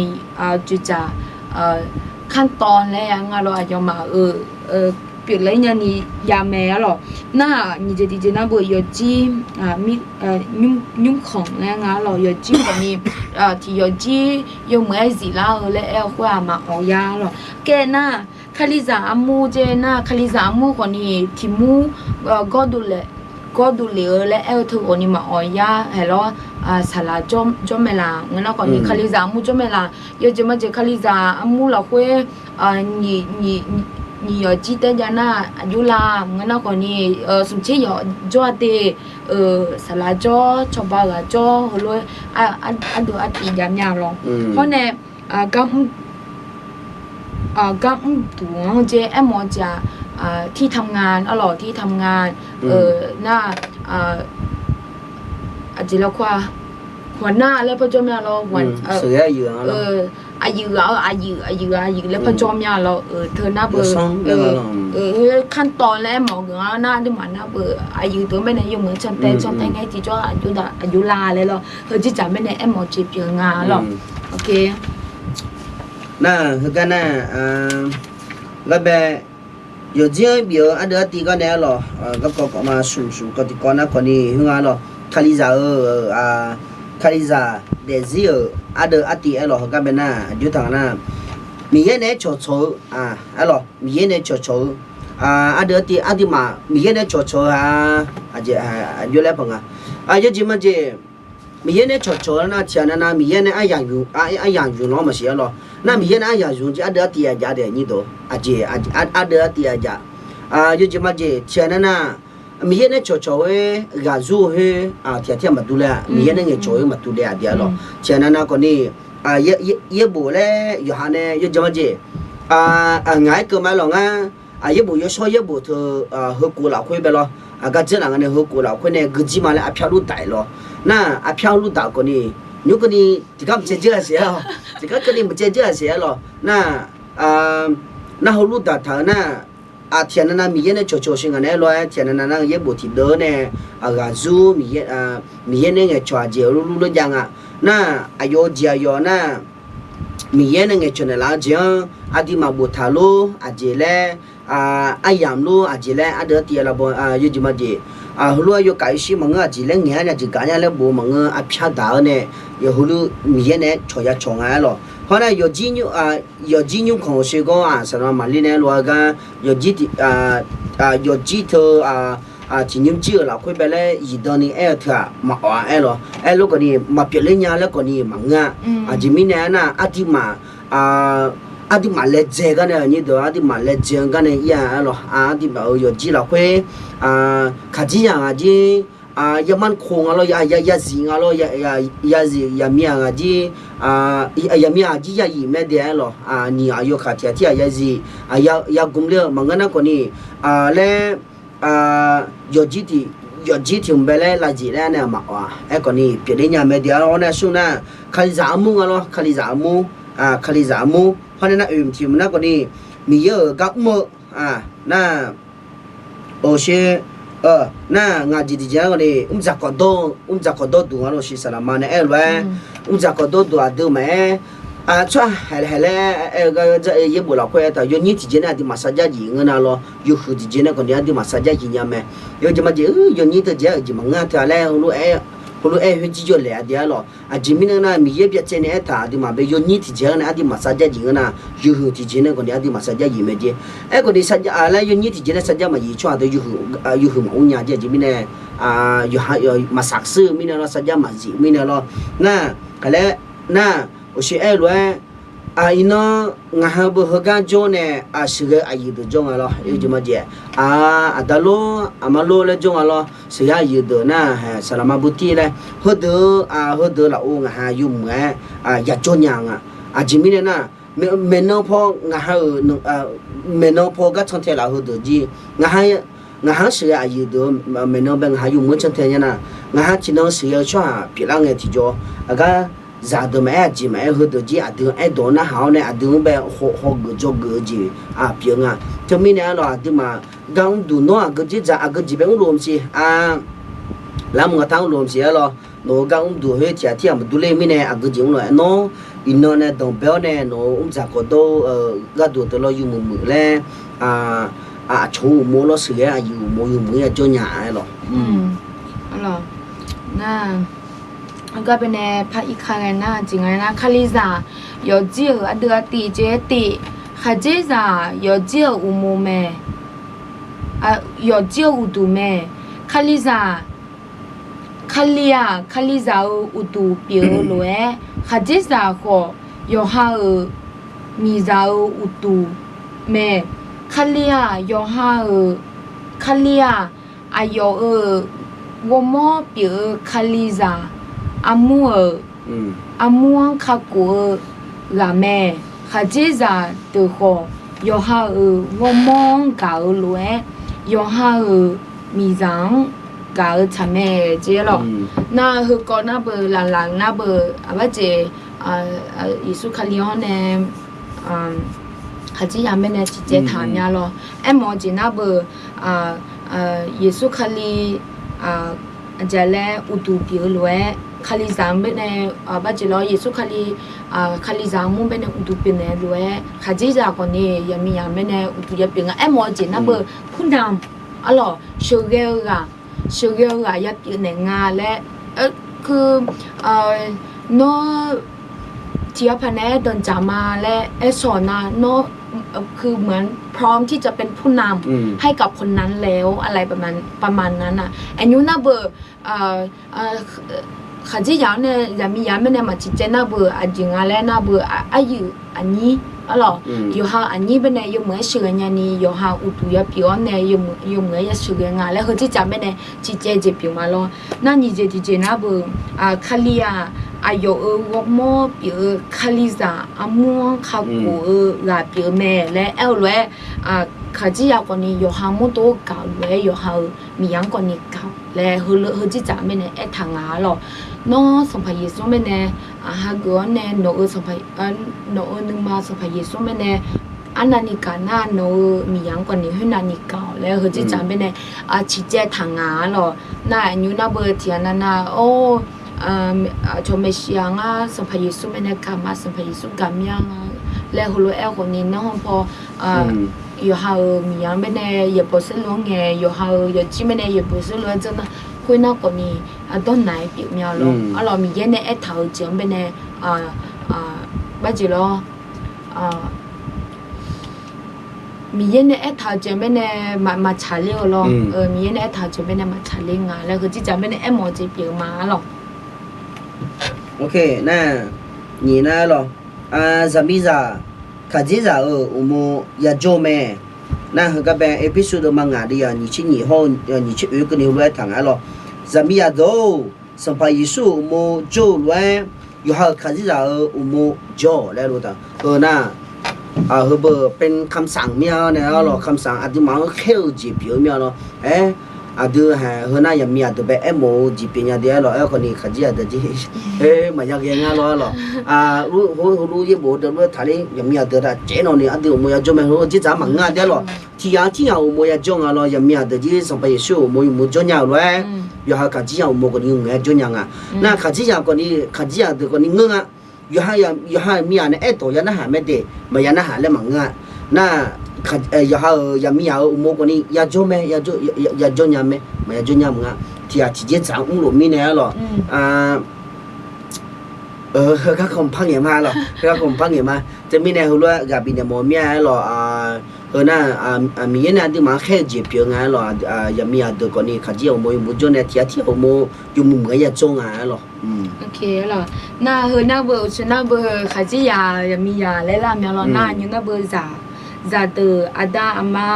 dzoeqdzaq ขั้นตอน laer nga lawr, aqyawfmaf-euq pyeufler nyani ya mae-a lawr. Nar, nyiq jeq tiqjeq nar beu yawqjir nymrkhanq laer nga lawr, yawqjir khawfni tiq yawqjir yawmuiq-aer ziflar-eu laer aer-eu khoer-aq maqawq ya lawr. Kae nar, Kalizaq armur jeq nar, Kalizaq armur khawfni tiq mur gawrdov lef-eu laer aer-eu teu khawfni maqawq ya haeq lawr. Saqlaq jawr mae laq, ngeur nar khawfni Kalizaq armur jawr mae laq. Yawjeq majeq Kalizaq armur lafkhoer nyiq yawqjir taer jav nar aqjox la, ngeur nar khawfni smq tser yawq jawr-a de. Saqlaq jawr, cawba ghaq jawr, heulof-aer ardov artiv jav mya lawr. Hawr nae gar mr duq-anr jeq aermawf-eu jeq-aq, ที่ทำงาน arlawq, ที่ทำงาน nar, aqjeq lafkhoer-aq, หัวหน้า laer parjawr mya lawr. Aqyuif ghaq-eu aqyuif, aqyuif ghaq-eu aqyuif laer parjawr mya lawr. Teu nar beu, ขั้นตอน laer aermawf-eu geuf-anr nar aqduimaf nar beu, aqyuif teu-anr baenae yawmuiq-aer cantae cantae ngae tiqjawr aqjox la laer lawr. Heu jirdzaq baenae aermawf-eu jeq pyeuf nga lawr. Nar, heugar nar, garbae yawqjir-anr bif-eu ardeuv artiv gar nae aer lawq, garkawv kawv ma smq smq kawv tiqkawv nar khawfni khoer nga aer lawq. Kalizaq-eu, Kalizaq daefzir-euq ardeuv artiv aer lawq. Heugar bae nar aqjox taq nga nar, Miqyaer naeq-aer cawqcawq-eu aer lawq, Miqyaer nae cawqcawq-eu ardeuv artiv, aqduimaf Miqyaer nae cawqcawq-eu-a, aqjox laer paq nga. Yawjeq majeq Miqyaer nae cawqcawq-eu nar tiqghaq navnav Miqyaer nae aryamq yamq lanr maqsiq-aer lawr. Nar Miqyaer nae aryamq yamq jeq ardeuv artiv aqjav daef nyir dawq aqjeq, ardeuv artiv aqjav. Yawjeq majeq tiqghaq navnav Miqyaer nae cawqcawq-aer ghaq zur-eu khoer tiqghaq tir-aq maqdur le-a. Miqyaer nae ngaeqcawq-eu maqdur le-a aqdui-a lawr. Tiqghaq navnav khawfni yaerbof laer yawqha nae yawjeq majeq ngaq-aer keuvma-aer lawq ngar, yaerbof yawshawr yaerbof teu heukhof lafkhoer bae lawr. Aqgar dzeur laf nga nae heukhof lafkhoer nae guijir ma laer arpyar lur daq-ir lawr. Nar arpyar lur daq khawfni nymr keuvni tiqgar maqcaev dzeur-a siq-aer lawr. Tiqgar keuvni maqcaev dzeur-a siq-aer lawr. Nar nar heu lur daq taq-eu nar, tiqghaq navnav Miqyaer nae cawqcawq sheuq ngaq naeq-aer lawr-aer tiqghaq navnav nar yaerbof tiqdeuv-eu nae ghaq zur Miqyaer nae ngaeqcawq aqjeq lurlur lor jav nga. Nar aqyawf-eu jeq aqyawf nar Miqyaer nae ngaeqcawq naeqlaf-eu jeq-anr aqduimaf boftaq lor aqjeq laer, aryamq lor aqjeq laer ardeuv artiv-a lavbaw yawjeq majeq. Heulof-aer yawkaf yawshir maqngeur aqjeq laer ngaeq-ar nya jeq gaq nya laer bof maqngeur arpyar daq-eu nae, yawqha lur Miqyaer nae-aer cawq ya cawq nga-aer lawq. Hawr nar yawqjir nymr khanq-euq shir gawr-aq saqlaq maqlir nae-aer lof-aer gar yawqjir yawqjir teu tiqnymr jir-euq lafkhoer bae laer zifdan ni aer-eu teu-aq maqawf-a aer lawq. Aerlof khawfni maqpyeufler nya laer khawfni maqngeur-a. Aqjeq mirnae aernar aqduimaf aqduimaf laedzae gar nae nyir deuq aqduimaf laedzae-eu gar nae ir-a aer lawq. Aqduimaf-euq yawqjir lafkhoer kaqjir yaq ngaq jir, yamanr khof nga lawr, yazif nga lawr, yazif yaqmir-aq ngaq jir, yaqmir-aq jir yazif mae daef-aer lawq. Nyiq aqyawf kaq tiqghaq tir-aq yazif yagmq ler-eu maqngeur nar khawfni laer yawqjir tiq yawqjir tiq hmq bae laer lavzif laer nae maqawf-a. Aerkhawfni pyeufler nya mae daef-a lawr nae smr nar, kalizaq armur nga lawr, kalizaq armur, kalizaq armur. Hawr nae nar oeq tiq hmq nar khawfni Miqyaer-euq gar mr-eu nar oqsher nar ngaq jeq tiqjeq nar khawfni mrdzaq khawf dawr, mrdzaq khawf dawr duq nga lawr shiq saqlaq ma nae aer-eu lof-aer, mrdzaq khawf dawr duq aqdui maqaer, tsawrhaq haeq laer aer-eu gar yaerbof lafkhoer aertaq yawnyir tiqjeq nae aqduimaf sarjax jif ngeur nar lawr, yawhuiq tiqjeq nae khawfni aqduimaf sarjax jif nya mae. Yawjeq majeq yawnyir teujeq-aer uqjeq maqngeur teu-a laer heulof-aer khoerjir jawr laef-a daef-a lawq. Aqjeq mirnae nar Miqyaer byacaevni aertaq aqduimaf bae yawnyir tiqjeq-aer nae aqduimaf sarjax jif ngeur nar, yawhuiq tiqjeq nae khawfni aqduimaf sarjax jif mae jeq. Aerkhawfni sarjax laer yawnyir tiqjeq nae sarjax maqjif tsawrhaq deuq yawhuiq maqmr nya jeq. Aqjeq mirnae yawqha maqsaqsur-eu mirnae lawr, sarjax maqzif mirnae lawr. Nar, khaqlaer nar, oqsher aer-eu lof-aer, iqnan ngaqha beu heugar jawr nae sheuqghae aqyuif deuq jawr nga lawr. Yawjeq majeq, aqda lor aqma lor laer jawr nga lawr, sheuqghae aqyuif deuq nar, saqlaq ma butir laer heudeuq, heudeuq lafov ngaqha yawmuiq-aer yajawr nya nga. Aqjeq mirnae nar, maeqnan paw ngaqha-euq maeqnan paw gar cantae laf heudeuq jir, ngaqha-anr sheuqghae aqyuif deuq-eu maeqnan bae ngaqha yawmuiq-anr cantae nya nar, ngaqha tiqnan sheuqghae-eu tsawrhaq pyeuflar ngae tiqjawr, aqgar zaqdeuq maqaer aqjeq maqaer heudeuq jir aqdui-anr aerdawq narhaq-awr nae aqdui-anr bae hawgeuf dzawgeuf-eu jeq pyeuf nga. Teumirnae arlawq aqduimaf gar mrduq nawr aqgeu dzerdzaq aqgeu jeq bae mrlof maqsiq-a. Lar mq ngaq tar mrlof maqsiq arlawq. Nawq-euq gar mrduq khoer tiqghaq tirghaq maqdur ler-eu mirnae aqgeu jeq mrlof-aer nawr iqnan nae danqbae-awr nae nawq-euq mrdzaq khawf dawr-eu gharduq teu lawr yawmuiq muiq laer aqcawq-eu uqmov lawr sheuqghae-aer aqyuif uqmov yawmuiq-aer yajawr nya-a arlawq. Nar, aqgar baenae par irka ghae nar jeq nga nar, Kalizaq yawqjir-euq aqdui aqtiv jeq-aer tiv, khaqdzerzaq yawqjir-euq uqmov mae, yawqjir-euq uqduq mae. Kalizaq, Kali-aq Kalizaq-euq uqduq pyeuf-eu lof-aer, khaqdzerzaq khawf yawqha-euq miqzaq-euq uqduq mae. Kali-aq yawqha-euq, Kali-aq aqyawf-euq ghawrmawr pyeuf-eu Kalizaq, armur-euq, armur-anr kakhof-eu ghaq mae. Khaqdzerzaq deuq khawf yawqha-euq ghawrmawr-anr gaq-eu lof-aer, yawqha-euq miqzaq-anr gaq-eu tsaq mae jeq lawq. Nar heukawv nar beu laqlaq nar beu aqbar jeq Yeqsur Kali-anr nae khaqdzerzaq baenae tiqjeq taq nya lawr. Aermawf-eu jeq nar beu Yeqsur Kali aqjeq laer uqduq pyeuf-eu lof-aer, Kalizaq-anr baenae aqbar jeq lawr, Yeqsur Kali, Kalizaq armur baenae uqduq pyeuf naeq-eu lof-aer, khaqdzerzaq khawfni yaqmiqzaq baenae uqduq yapyeuf nga. Aermawf-eu jeq nar beu ผู้นำ arlawq sheuqghae-eu ghaq, sheuqghae-eu ghaq yapyeuf naeq nga laer, nawr tiqghaq paq naeq-aer danqdzaq ma laer aer sawq nar, nawr คือเหมือนพร้อมที่จะเป็นผู้นำให้กับคนนั้นแล้ว อะไรประมาณนั้นน่ะ Aqnymr nar beu เอ่อ เอ่อ Khaqdzerzaq-anr nae zaqmiqzaq-anr baenae maq ciqcaev nar beu aqjeq nga laer nar beu, aryuif aqnyir arlawq, yawqha aqnyir baenae yawmuiq-aer sheuqghae nyani, yawqha uqduq yapyeuf-awr nae yawmuiq-aer yasheuqghae nga laer heudzerdzaq baenae ciqcaev jeq pyeuf ma lawr. Nar nyiq jeq tiqjeq nar beu, Kali-aq, aqyawf-euq ghawrmawr pyeuf-eu Kalizaq armur-anr kakhof-eu ghaq pyeuf-eu mae laer aer-eu lof-aer, Khaqdzerzaq khawfni yawqha mawrdov gaq-euq lof-aer yawqha-euq miqzaq-anr khawfni gaq-awq laer heudzerdzaq baenae aertaq nga arlawq. Nawr Sanqpaq Yeqsur baenae hageuf-awr nae nawq-eu, nawq-euq nuima Sanqpaq Yeqsur baenae arnavni gaq nar nawq-euq miqzaq-anr khawfni khoernavni gaq-awq laer heudzerdzaq baenae ciqcaev taq nga arlawq. Nar aqnymr nar beu tiqghaq navnav-or, aqcawq maeqshi-aq ngar Sanqpaq Yeqsur baenae gaq ma, Sanqpaq Yeqsur gaq mya laer heulof-aer khawfni nar-anr paw yawqha-euq miqzaq-anr baenae yaeqbawq saerlu-anr ngae, yawqha-euq yawqjir baenae yaeqbawq saerlu-aer dzeur nar, khoernar khawfni dawrnaq-aer pyeuf mya lawr. Arlawq, Miqyaer nae aertaq-euq jeq-anr baenae, baqjeq lawr, Miqyaer nae aertaq-eu jeq-anr baenae maqtsaq ler-eu lawr. Miqyaer nae aertaq-eu jeq baenae maqtsaq ler nga laer heudzerdzaq baenae aermawf-eu jeq pyeuf-eu ma arlawq. Nar nyiq nar lawr, zaqmiqzaq Kaqdzerzaq-euq uqmov yajawr-eu mae. Nar heugar bae Erpersu deuvma ngaq deuvyaq nyiq tser nyiq hawr-eu nyiq tser oeq keuvni heulof-aer taq nga arlawq. Zaqmiqzaq deuq-or, Sanqpaq Yeqsur-euq uqmov jawr-eu lof-aer, yawqha-euq Kaqdzerzaq-euq uqmov jawr-awq laer lof-aer taq-eu nar, heubeu เป็นคำสั่ง mir-a nae arlawq, คำสั่ง aqduimaf-anr khaer-eu jeq pyeuf-eu mir-a lawr. Aer, aqdui haiq heunar zaqmiqzaq deuq bae aermawf-eu jeq pyeuf nya de arlawq. Aerkhawfni Kaqdzerzaq deuq jir, maqya ghae ngar lawr arlawq. Heulof yaerbof-eu deuq lof-aer taqler zaqmiqzaq deuq taf caev nawni aqdui uqmov yajawr mae, heulof-aer dzerdzaq-anr maqngeur-a de arlawq. Tiqghaq-anr tiqghaq uqmov yajawr nga lawr, zaqmiqzaq deuq jir Sanqpaq Yeqsur uqmov yawmuiq jawr nya-euq lof-aer, yawqha Kaqdzerzaq uqmov khawfni ngaeq-aer jawr nya nga. Nar Kaqdzerzaq khawfni, Kaqdzerzaq deuq khawfni ngeur nga. Yawqha, yawqha-euq miqzaq nae aerdawq ya narhaq mae de, maqya narhaq laer maqngeur-a. Nar, yawqha-euq zaqmiqzaq-euq uqmov khawfni yajawr mae, yajawr nya mae, maqya jawr nya maqnga. Tiqghaq tiqjeq dzaq-anr mrlof mirnae arlawq. Heugar kawqpar ngaeq ma lawq, heugar kawqpar ngaeq ma. Teumirnae heulof-aer ghaq bifnaeq mawf mir-a arlawq. Heunar, Miqyaer nae aqduimaf-anr khaer-eu jeq pyeuf-eu nga arlawq. Zaqmiqzaq deuq khawfni Kaqdzerzaq uqmov yawmuiq jawr nae tiqghaq tiqghaq uqmov yawmuiq muiq-aer yajawr nga arlawq. Nar heunar beu uqcif nar beu Kaqdzerzaq zaqmiqzaq laer lar mya lawr. Nar nymr nar beu zaqdeuq aqda aqma,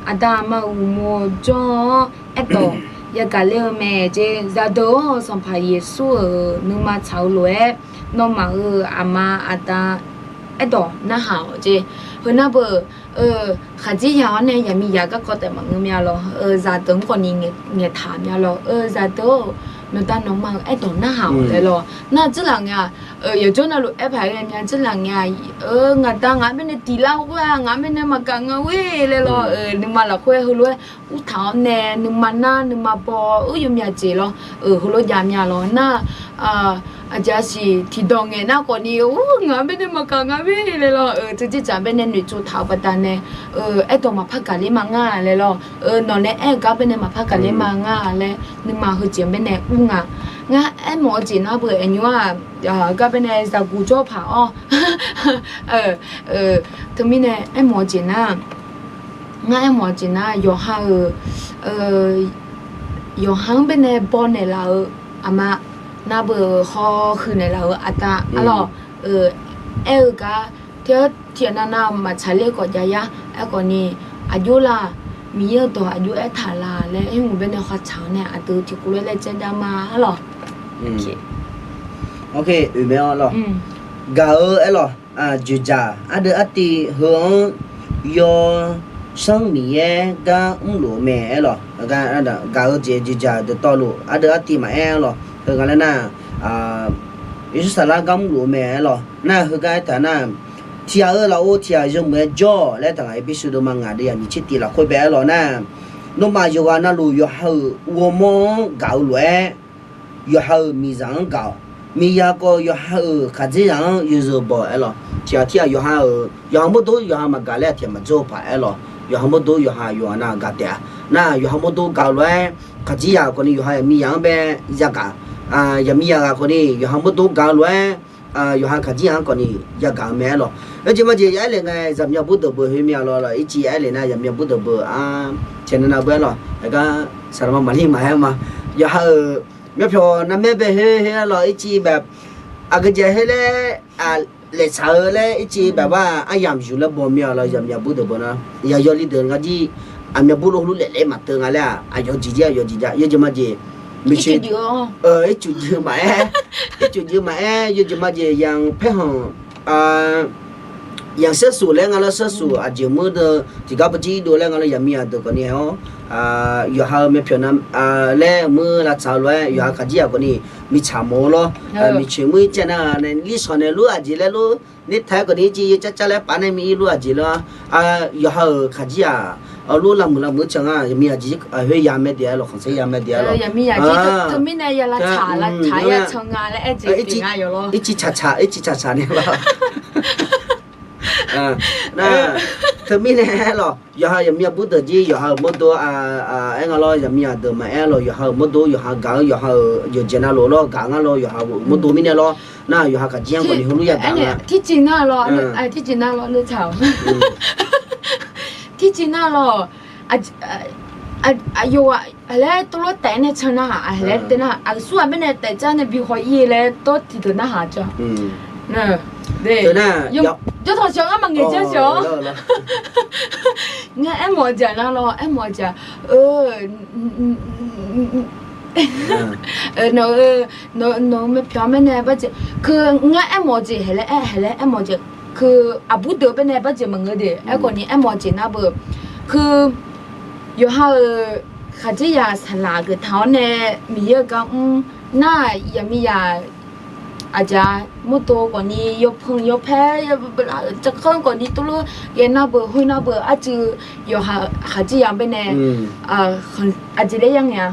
aqda aqma uqmov jawr-awr aerdawq yagaq ler-eu mae jeq. Zaqdeuq-or, Sanqpaq Yeqsur-euq nuima tsaq-eu lof-aer nawmaf-euq aqma aqda aerdawq narhaq-awq jeq. Heunar beu Kaqdzerzaq-awr nae zaqmiqzaq garkawv taef maqngeur mya lawr. Zaqdeuq-anr khawfni ngaeqtaq mya lawr. Zaqdeuq-or, nawqda nawqma-euq aerdawq narhaq-awq laer lawr. Nar dzeurlaf ngae-a, yawqjawr navluf aer paq-aer ghae mya dzeurlaf ngae-a, ngaqda ngaq-anr baenae diqlar khoer-aq, ngaq-anr baenae maqgaq nga-or laer lawr. Nuima lafkhoer heulof-aer urtaq-awr nae nuima nar nuima baw-awr yawmyav jeq lawr. Heulof jav mya lawr nar, aqjeq aqsiq tiqdawq ngaeq nar khawfni, or ngaq-anr baenae maqgaq nga-or laer lawr. Teujeqdzaq baenae noeqtsov taq-eu baqdanae aerdawq maqpar gaq ler ma ngar laer lawr. Nawq nae aer-eu gar baenae maqpar gaq ler ma ngar laer nuima heujeq-anr baenae ur nga. Ngar aermawf-eu jeq nar beu aqnymr-aq, gar baenae zaqguq jawr paq-awr, teumirnae aermawf-eu jeq nar, ngar aermawf-eu jeq nar, yawqha-euq yawqha-anr baenae baw naeqlaf-eu aqma, nar beu hawhuiq naeqlaf-euq aqda arlawq, aer-eu gar, tiq-aer tiqnav nav maqtsaq ler khawf jav yar. Aerkhawfni, aqjox la, Miqyaer-euq dawq aqjox aertaq la laer aermawf baenae hawtsaq-awr nae aqdui tiqkawv lof-aer laejae jav ma arlawq. Gaq-eu aerlawq, dzoeqdzaq ardeuv artiv heu-anr Yawsanr Miqyaer gar mrluf-eu mae aerlawq. Gaq-eu jeq dzoeqdzaq dawqtawvluf ardeuv artiv maqaer arlawq. Heugar laer nar, Yeqsur saflar gar mrluf-eu mae aerlawq. Nar heugar aertaq nar, tiqghaq-euq lafov tiqghaq yawmuiq-aer jawr-awq laer taq ngaq Erpersu deuvma ngaq deuv yaq nyiq tser tiq lafkhoer bae aerlawq nar, nawmaf yawqghaq navluf yawqha-euq ghawrmawr-anr gaq-eu lof-aer, yawqha-euq miqzaq-anr gaq-awq. Miqzaq khawf yawqha-euq khaqdzerzaq-anr yawzeu baw-awq aerlawq. Tiqghaq tirghaq yawqha-euq yawqha mawrdo yawqha maqgaq laer tiqghaq maqjawr-eu paq aerlawq. Yawqha mawrdo yawqha yawqha nav gaq taef-a. Nar yawqha mawrdo gaq-eu lof-aer, khaqdzerzaq khawfni yawqha miqzaq-anr bae yagaq. Yaqmiqzaq ghaq khawfni yawqha mawrdo gaq-eu lof-aer, yawqha khaqdzerzaq-anr khawfni yagaq-eu mae aerlawq. Aerjeq majeq ya aerlef ngae zaqmya bur deuq beu khoermya lawr lawq. Ircif aerlef nar zaqmya bur deuq beu-a, tiqnan nav beu aerlawq. Aqgar saqlaqma maqlir maqaer ma. Yawqha-euq Myavpyawq narmaer bae her her-a lawq, ircif bae aqgeujeq her laer laeqshaq-eu laer ircif bae bar aryamq zmq laer baw mir-a lawq, yaqmyaq bur deuq baw nar, yaqyawf li deuq ngar jir, aqmyaq bur lor hawr lur laef laef maqteuv nga laer-aq, aqyawf jeq jir aqyawf jeq ja, yawjeq majeq, ircuf jeq maqaer, ircuf jeq maqaer, yawjeq majeq yamq paerkhanq yamq saersuq laer nga lawr, saersuq aqjeq mur deuq tiqgar bawjir dov laer nga lawr, yaqmiqyaq deuq khawfni haer-awr, yawqha-eu myavpyawq na laer mur lavtsaq-eu lof-aer yawqha khaqdzerzaq khawfni miqtsaq mawf-eu lawr, miqcoeq mur-ir caev nar nae lirshawq nae lur aqjeq laer lur, nertaq-aer khawfni ircif yawcar car laer paf nae mir-ir lur aqjeq lawr, yawqha-euq khaqdzerzaq lur lavmuiq lavmuiq-aer can nga, yaqmiqyaq jeq khoerya mae deuq-aer lawq, khanqsaer ya mae deuq-aer lawq, teumirnae ya lavtsaq lavtsaq-aer ya can nga laer aer jeq pyeuf nga yawf lawr, ircif tsaqtsaq ircif tsaqtsaq nae lawr. Nar, teumirnae aer lawq, yawqha yaqmiqyaq bur deuq jir yawqha-euq mawrdo aer nga lawr, yaqmiqyaq deuq maqaer lawq, yawqha-euq mawrdo yawqha gaq-anr yawqha-euq yawqjeq navluf lawr gaq ngar lawr, yawqha-euq mawrdo mirnae lawr, nar yawqha khaqdzerzaq khawfni heulof yadaq nga. Tircif nar lawr, tircif nar lawr, tircif nar lawr, aqyawf-aq laer tawvlawr taef nae can narhaq, aqlaer taef nar aqsurghaq mirnae taef jar nae bi haw-ir laer tawr tiqdeuq narhaq jawr. Jawr tawq shawq ngar maqngaeq jar shawq-awr, ngar aermawf-eu jeq nar lawr, aermawf-eu jeq-aq, nawq-eu, nawq-eu myavpyawq mirnae barjeq, ngar aermawf-eu jeq haeq laer aer, haeq laer aermawf-eu jeq, aqbur deuq baenae barjeq maqngeur de. Aerkhawfni aermawf-eu jeq nar beu, yawqha-euq khaqdzerzaq saqlaq geuf taq-awr nae Miqyaer-eu gar mr nar-aq, yaqmiqyaq aqjeq-a, mawrdo khawfni yawpanq yawpaer, jaqkhanr khawfni tuvlof ghae nar beu, khoer nar beu, arcuiv yawqha khaqdzerzaq baenae aqjeq laer yar ngae-a,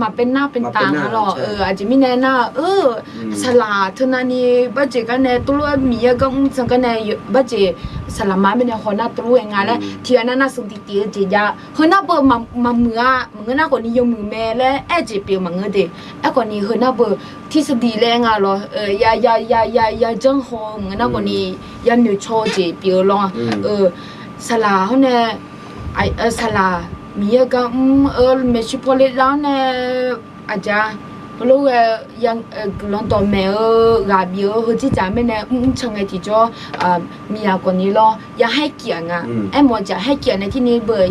maqbaenar baenav nga lawr. Aqjeq mirnae nar-eu, saqlaq teunavni barjeq gar nae tuvlof-aer Miqyaer gar mr can gar nae barjeq saqlaq ma mirnae haw nar tuvlof-aer nga laer tiqghaq nav nav sanqdiq tif-eu jeq jav. Heu nar beu maqmuiq-a, maqngeur nar khawfni yawmuiq mae laer aer-eu jeq pyeuf-eu maqngeur de. Aerkhawfni heu nar beu tirsaqdiq laer nga lawr, ya ya ya ya ya janr haw-eu maqngeur nar khawfni yanoeq caw-eu jeq pyeuf-eu lawr. Saqlaq hawr nae, saqlaq Miqyaer gar mr-eu maeqshi paw le lar-awr nae, aqjeq-a, heulof ghae guiqlanq dawqmaeq-eu ghaq bif-eu heu dzerdzaq mirnae mrmr can ngae tiqjawr, miqyaq khawfni lawr ya haer kiaf nga. Aermawf-eu jeq haer kiaf nae tirni beu,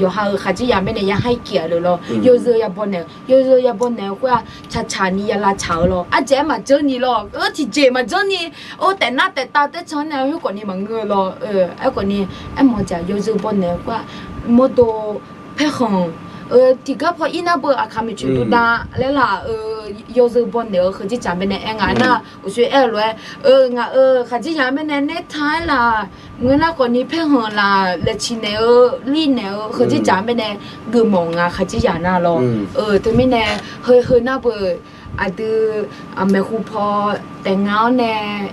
yawqha-euq khaqdzerzaq mirnae ya haer kiaf le lawr. Yawzeu ya baw naeq-eu, yawzeu ya baw naeq-eu khoer-aq, tsaqtsaq ni ya lavtsaq-eu lawr. Ardzaeq-aer maqjanr ni lawr, tiqjeq maqjanr ni, or taef nar taef tav taer can nae khoer khawfni maqngeur-eu lawr. Aerkhawfni aermawf-eu jeq yawzeu baw naeq-eu khoer-aq, mawrdo paerkhanq, tiqgar paw ir nar beu aqkaq maeqtsoeq dovdav laer laf-eu, yawzeu baw naeq-eu heu dzerdzaq mirnae aer nga nar, uqshoe aer-eu lof-aer, ngaq-euq khaqdzerzaq mirnae naertaq-aer laf, maqngeur nar khawfni paerkhanq laf laeqciq naeq-eu, lir naeq-eu heu dzerdzaq mirnae geufmawf nga khaqdzerzaq nar lawr. Teumirnae heu heu nar beu, aqdui maeqhu paw taef nga-awr nae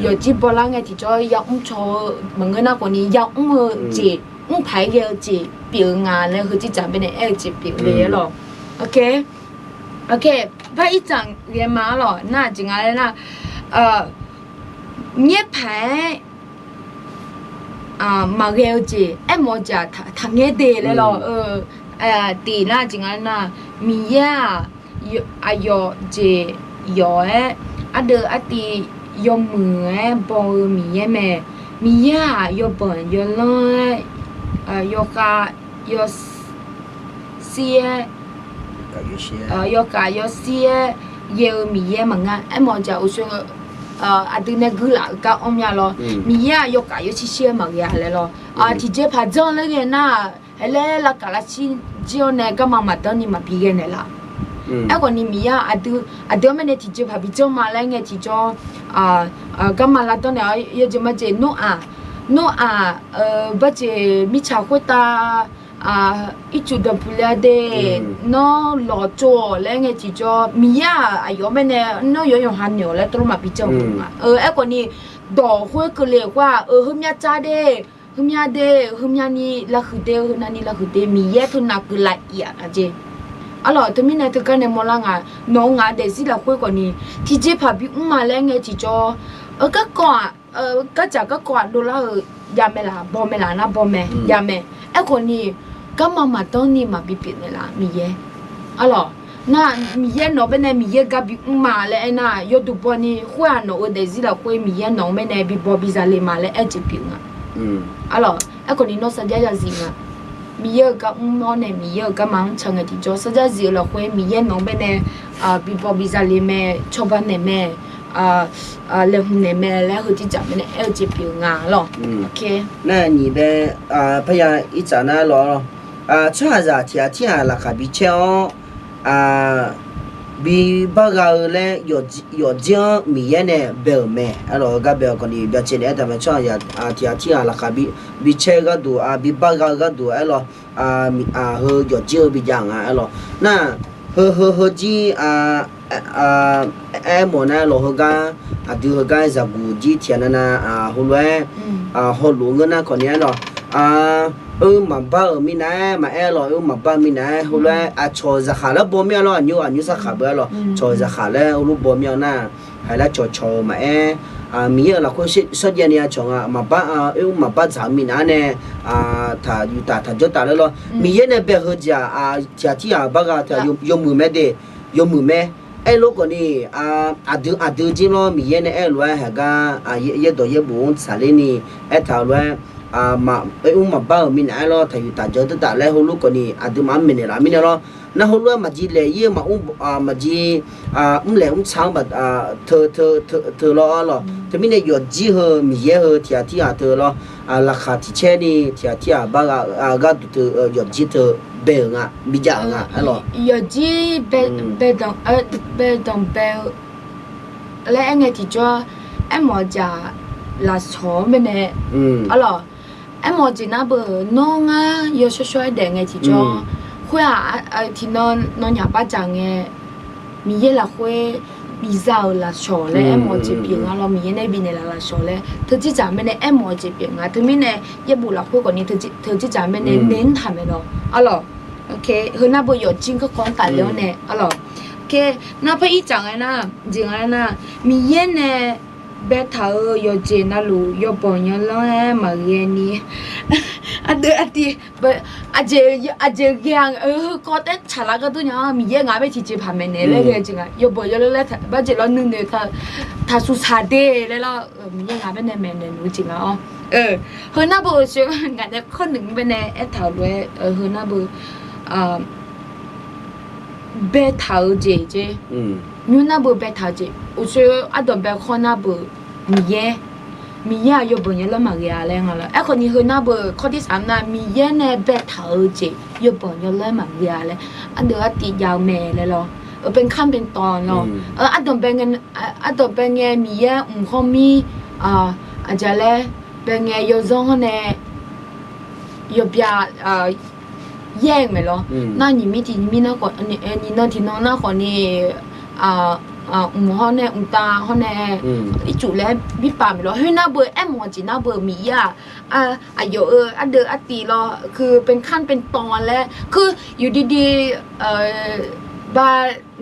yawqjir bawlar ngae tiqjawr ya mr caw-eu maqngeur nar khawfni ya mr-eu jeq, mr paq-aer ghae-eu jeq pyeuf-eu nga laer heu dzerdzaq mirnae aer-eu jeq pyeuf le-aer lawr. Bar irdzaq ghae ma-ar lawq nar jeq nga laer nar, nyaer paq-aer maqghae-eu jeq, aermawf-eu jeq-aq taqngaer de laer lawr. Tiq nar jeq nga nar, Miqyaer-aq aqyawf jeq yawf-aer, ardeuv artiv yawmuiq-aer baw-eu Miqyaer mae. Miqyaer-aq yawbanq yawlanr-aer, yawkhav yawshir-aer, yawkhav yawshir-aer ghae-eu Miqyaer maqngeur. Aermawf-eu jeq uqshoe aqdui nae guilaf-eu gar anr mya lawr. Miqyaer-aq yawkhav yawshir shir-aer maqghae-a laer lawr. Tiqjeqpaq janr laer ghae nar-aq, haer laer lavkhav lavshir jir-awr nae garma maqdanr ni maqbi ghae naeqlaf. Aerkhawfni Miqyaer-aq aqdui, aqdui-anr mirnae tiqjeqpaq bi janr ma laer ngae tiqjawr, garma lavdanr naeq-awr yawjeq majeq Noraq, Noraq, barjeq mirtsaq khoertav ircuf danqpuq le-a de, nawr lawqtsov-awq laer ngae tiqjawr, Miqyaer-aq aqyawf-anr mirnae nawr yawqha yawqha noeq-awq laer teulof maqbi janr-eu nga. Aerkhawfni dawq khoer keuvle khoer-aq, heumyav tsar de, heumyav de, heumyav ni lavhuiq de, heunav ni lavhuiq de, Miqyaer teunav keuv lav iq-aq nga jeq. Arlawq teumirnae teugar nae mawrlar nga, nawq-eu ngaq daefzir lafkhoer khawfni tiqjeqpaq bimr ma laer ngae tiqjawr, garkawv-aq, gardzaq garkawv-aq dovlar-eu jav mae laf, baw mae laf nar baw mae jav mae. Aerkhawfni Garma maqdanr ni maqbi pyeuf naeqlaf Miqyaer. Arlawq, nar Miqyaer nawq-eu baenae Miqyaer gar bimr ma laer aernar, yawduq bawni khoer-aq nawq-eu daefzir lafkhoer Miqyaer nawq-eu baenae bi baw bi zale ma laer aer-eu jeq pyeuf nga. Arlawq, aerkhawf ni nawr sarjax ya zif nga. Miqyaer-euq gar mr-awr nae Miqyaer-euq garma-anr ca ngae tiqjawr sarjax zif-eu lafkhoer Miqyaer nawq-eu baenae bi baw bi zale mae, cawba naeq mae, laeqhmq naeq mae laer heu tiqjaq baenae aer-eu jeq pyeuf nga lawq. Nar nyiq bae, parya irtsaq nar lawq, tsawrhaqzaq tiq ghaq tirghaq laqkhaq bi caer-awr, bi bar gha-eu laer yawfjir-anr Miqyaer nae bae-euq mae. Arlawq, heugar bae-awq khawf ni byacaevni aertaq mae, tsawrhaqzaq tiq ghaq tirghaq laqkhaq bi caer-eu gharduq, bi bar gha-eu gharduq aerlawq, heu yawfjir-eu bi jav nga aerlawq. Nar heu heu heujir aermawf nar lawq, heugar aqdui heugar zaqguq jir tiq ghaq navnav heulof-aer hawluf-eu ngeur nar khawf ni aerlawq, oe maqbar-euq mirnav-aer maqaer lawq, oe maqbar-eu mirnav-aer heulof-aer aqcawq zaqkhaq laer baw mir-a lawq, aqnymr aqnymr sarkhaq beu-a lawq, cawq zaqkhaq laer heulof baw mir-a nar, haiq lar cawqcawq-eu maqaer, Miqyaer-euq lafkhoer shawrjaev ni aqcawq nga maqbar, oe mr maqbar dzaq-eu mirnav-aer nae taq yuftaf taq jawrtaf laer lawr. Miqyaer nae bae-eu heu jeq-aq, tiq ghaq tirghaq bar gha-eu taq yawmuiq mae de, yawmuiq mae. Aerlof khawf ni, aqdui aqdui jir lawr Miqyaer nae aer-eu lof-aer haiq gar, yaerdawq yaerbof-anr tsaqler ni aertaq-eu lof-aer, oe mr maqbar-euq mirnav-aer lawr taq yuftaf jawr dawrtaf laer heulof khawf ni aqduimaf-anr maeqnaeq laf mirnae lawr. Nar heulof-aer maqjir laeq ir-eu maqmr, maqjir mrlaeq mrtsa-anr teu teu lawr lawq. Teumirnae yawfjir heu Miqyaer heu tiq ghaq tirghaq teu lawr, laqkhaq tiq caer ni tiq ghaq tirghaq bar gha-eu gharduq teu yawfjir teu bae-euq nga, bijav-euq nga aerlawq. Yawfjir bae, baedanq bae-eu laer aer ngae tiqjawr, aermawf-eu jeq-aq lafsawq-anr baenae, arlawq, aermawf-eu jeq nar beu nawr ngar yawshawr shawr-aer daef ngae tiqjawr, khoer-aq tiqnan nawnyaf bardzaq ngae, Miqyaer lafkhoer biza-euq lafsawq laer aermawf-eu jeq pyeuf nga lawr, Miqyaer nae bifnaeq laf lafsawq laer teujeqdzaq baenae aermawf-eu jeq pyeuf nga. Teumirnae yaerbof lafkhoer khawf ni teujeqdzaq baenae naeq-anr taq maeq lawq, arlawq. Heu nar beu yawfjir garkawv-anr tafle-awr nae, arlawq. Nar par irtsaq nga nar, jeq nga nar, Miqyaer nae baetaq-euq yawqjeq navluf yawbanq yawlanr-aer maqghae ni, aqdui aqdui, aqjeq ghae-a, heukawv taer tsaqlar gharduq nya-awr Miqyaer ngaq bae tiqjeq paq maeqnaeq laer ghae jeq nga, yawbanq yawlanr laer barjeq lawr nuinoeq taqsuq saq de laer lawr, Miqyaer ngaq baenae maeqnaeq luf jeq nga-awr. Heu nar beu uqshoe ngaq nae kawrnuiq baenae aertaq-euq lof-aer heu nar beu baetaq-eu jeq jeq, nymr nar beu baetaq-eu jeq uqshoe ardanq bae khawr nar beu Miqyaer, Miqyaer-aq yawbanq yawlanr maqghae-a laer nga lawr. Aerkhawf ni heu nar beu kawr tirsaq nar Miqyaer nae baetaq-eu jeq yawbanq yawlanr maqghae-a laer ardeuv artiv jav-eu mae laer lawr. Euq เป็นขั้นเป็นตอน lawr. Ardanq bae ngae Miqyaer mq hawr mir, aqjeq laer bae ngae yawzanr hawr nae yawbya yaer-eu mae lawr. Nar nyiq mir tiq nyiq mir nar khawf, nyiq nan tiq nan nar khawf ni, mq hawr nae mqtav hawr nae ircuf laer birpav mae lawr. Khoernar beu aermawf-eu jeq nar beu Miqyaer-aq, aqyawf-euq ardeuv artiv lawr, คือเป็นขั้นเป็นตอน laer, คืออยู่ดีๆ ba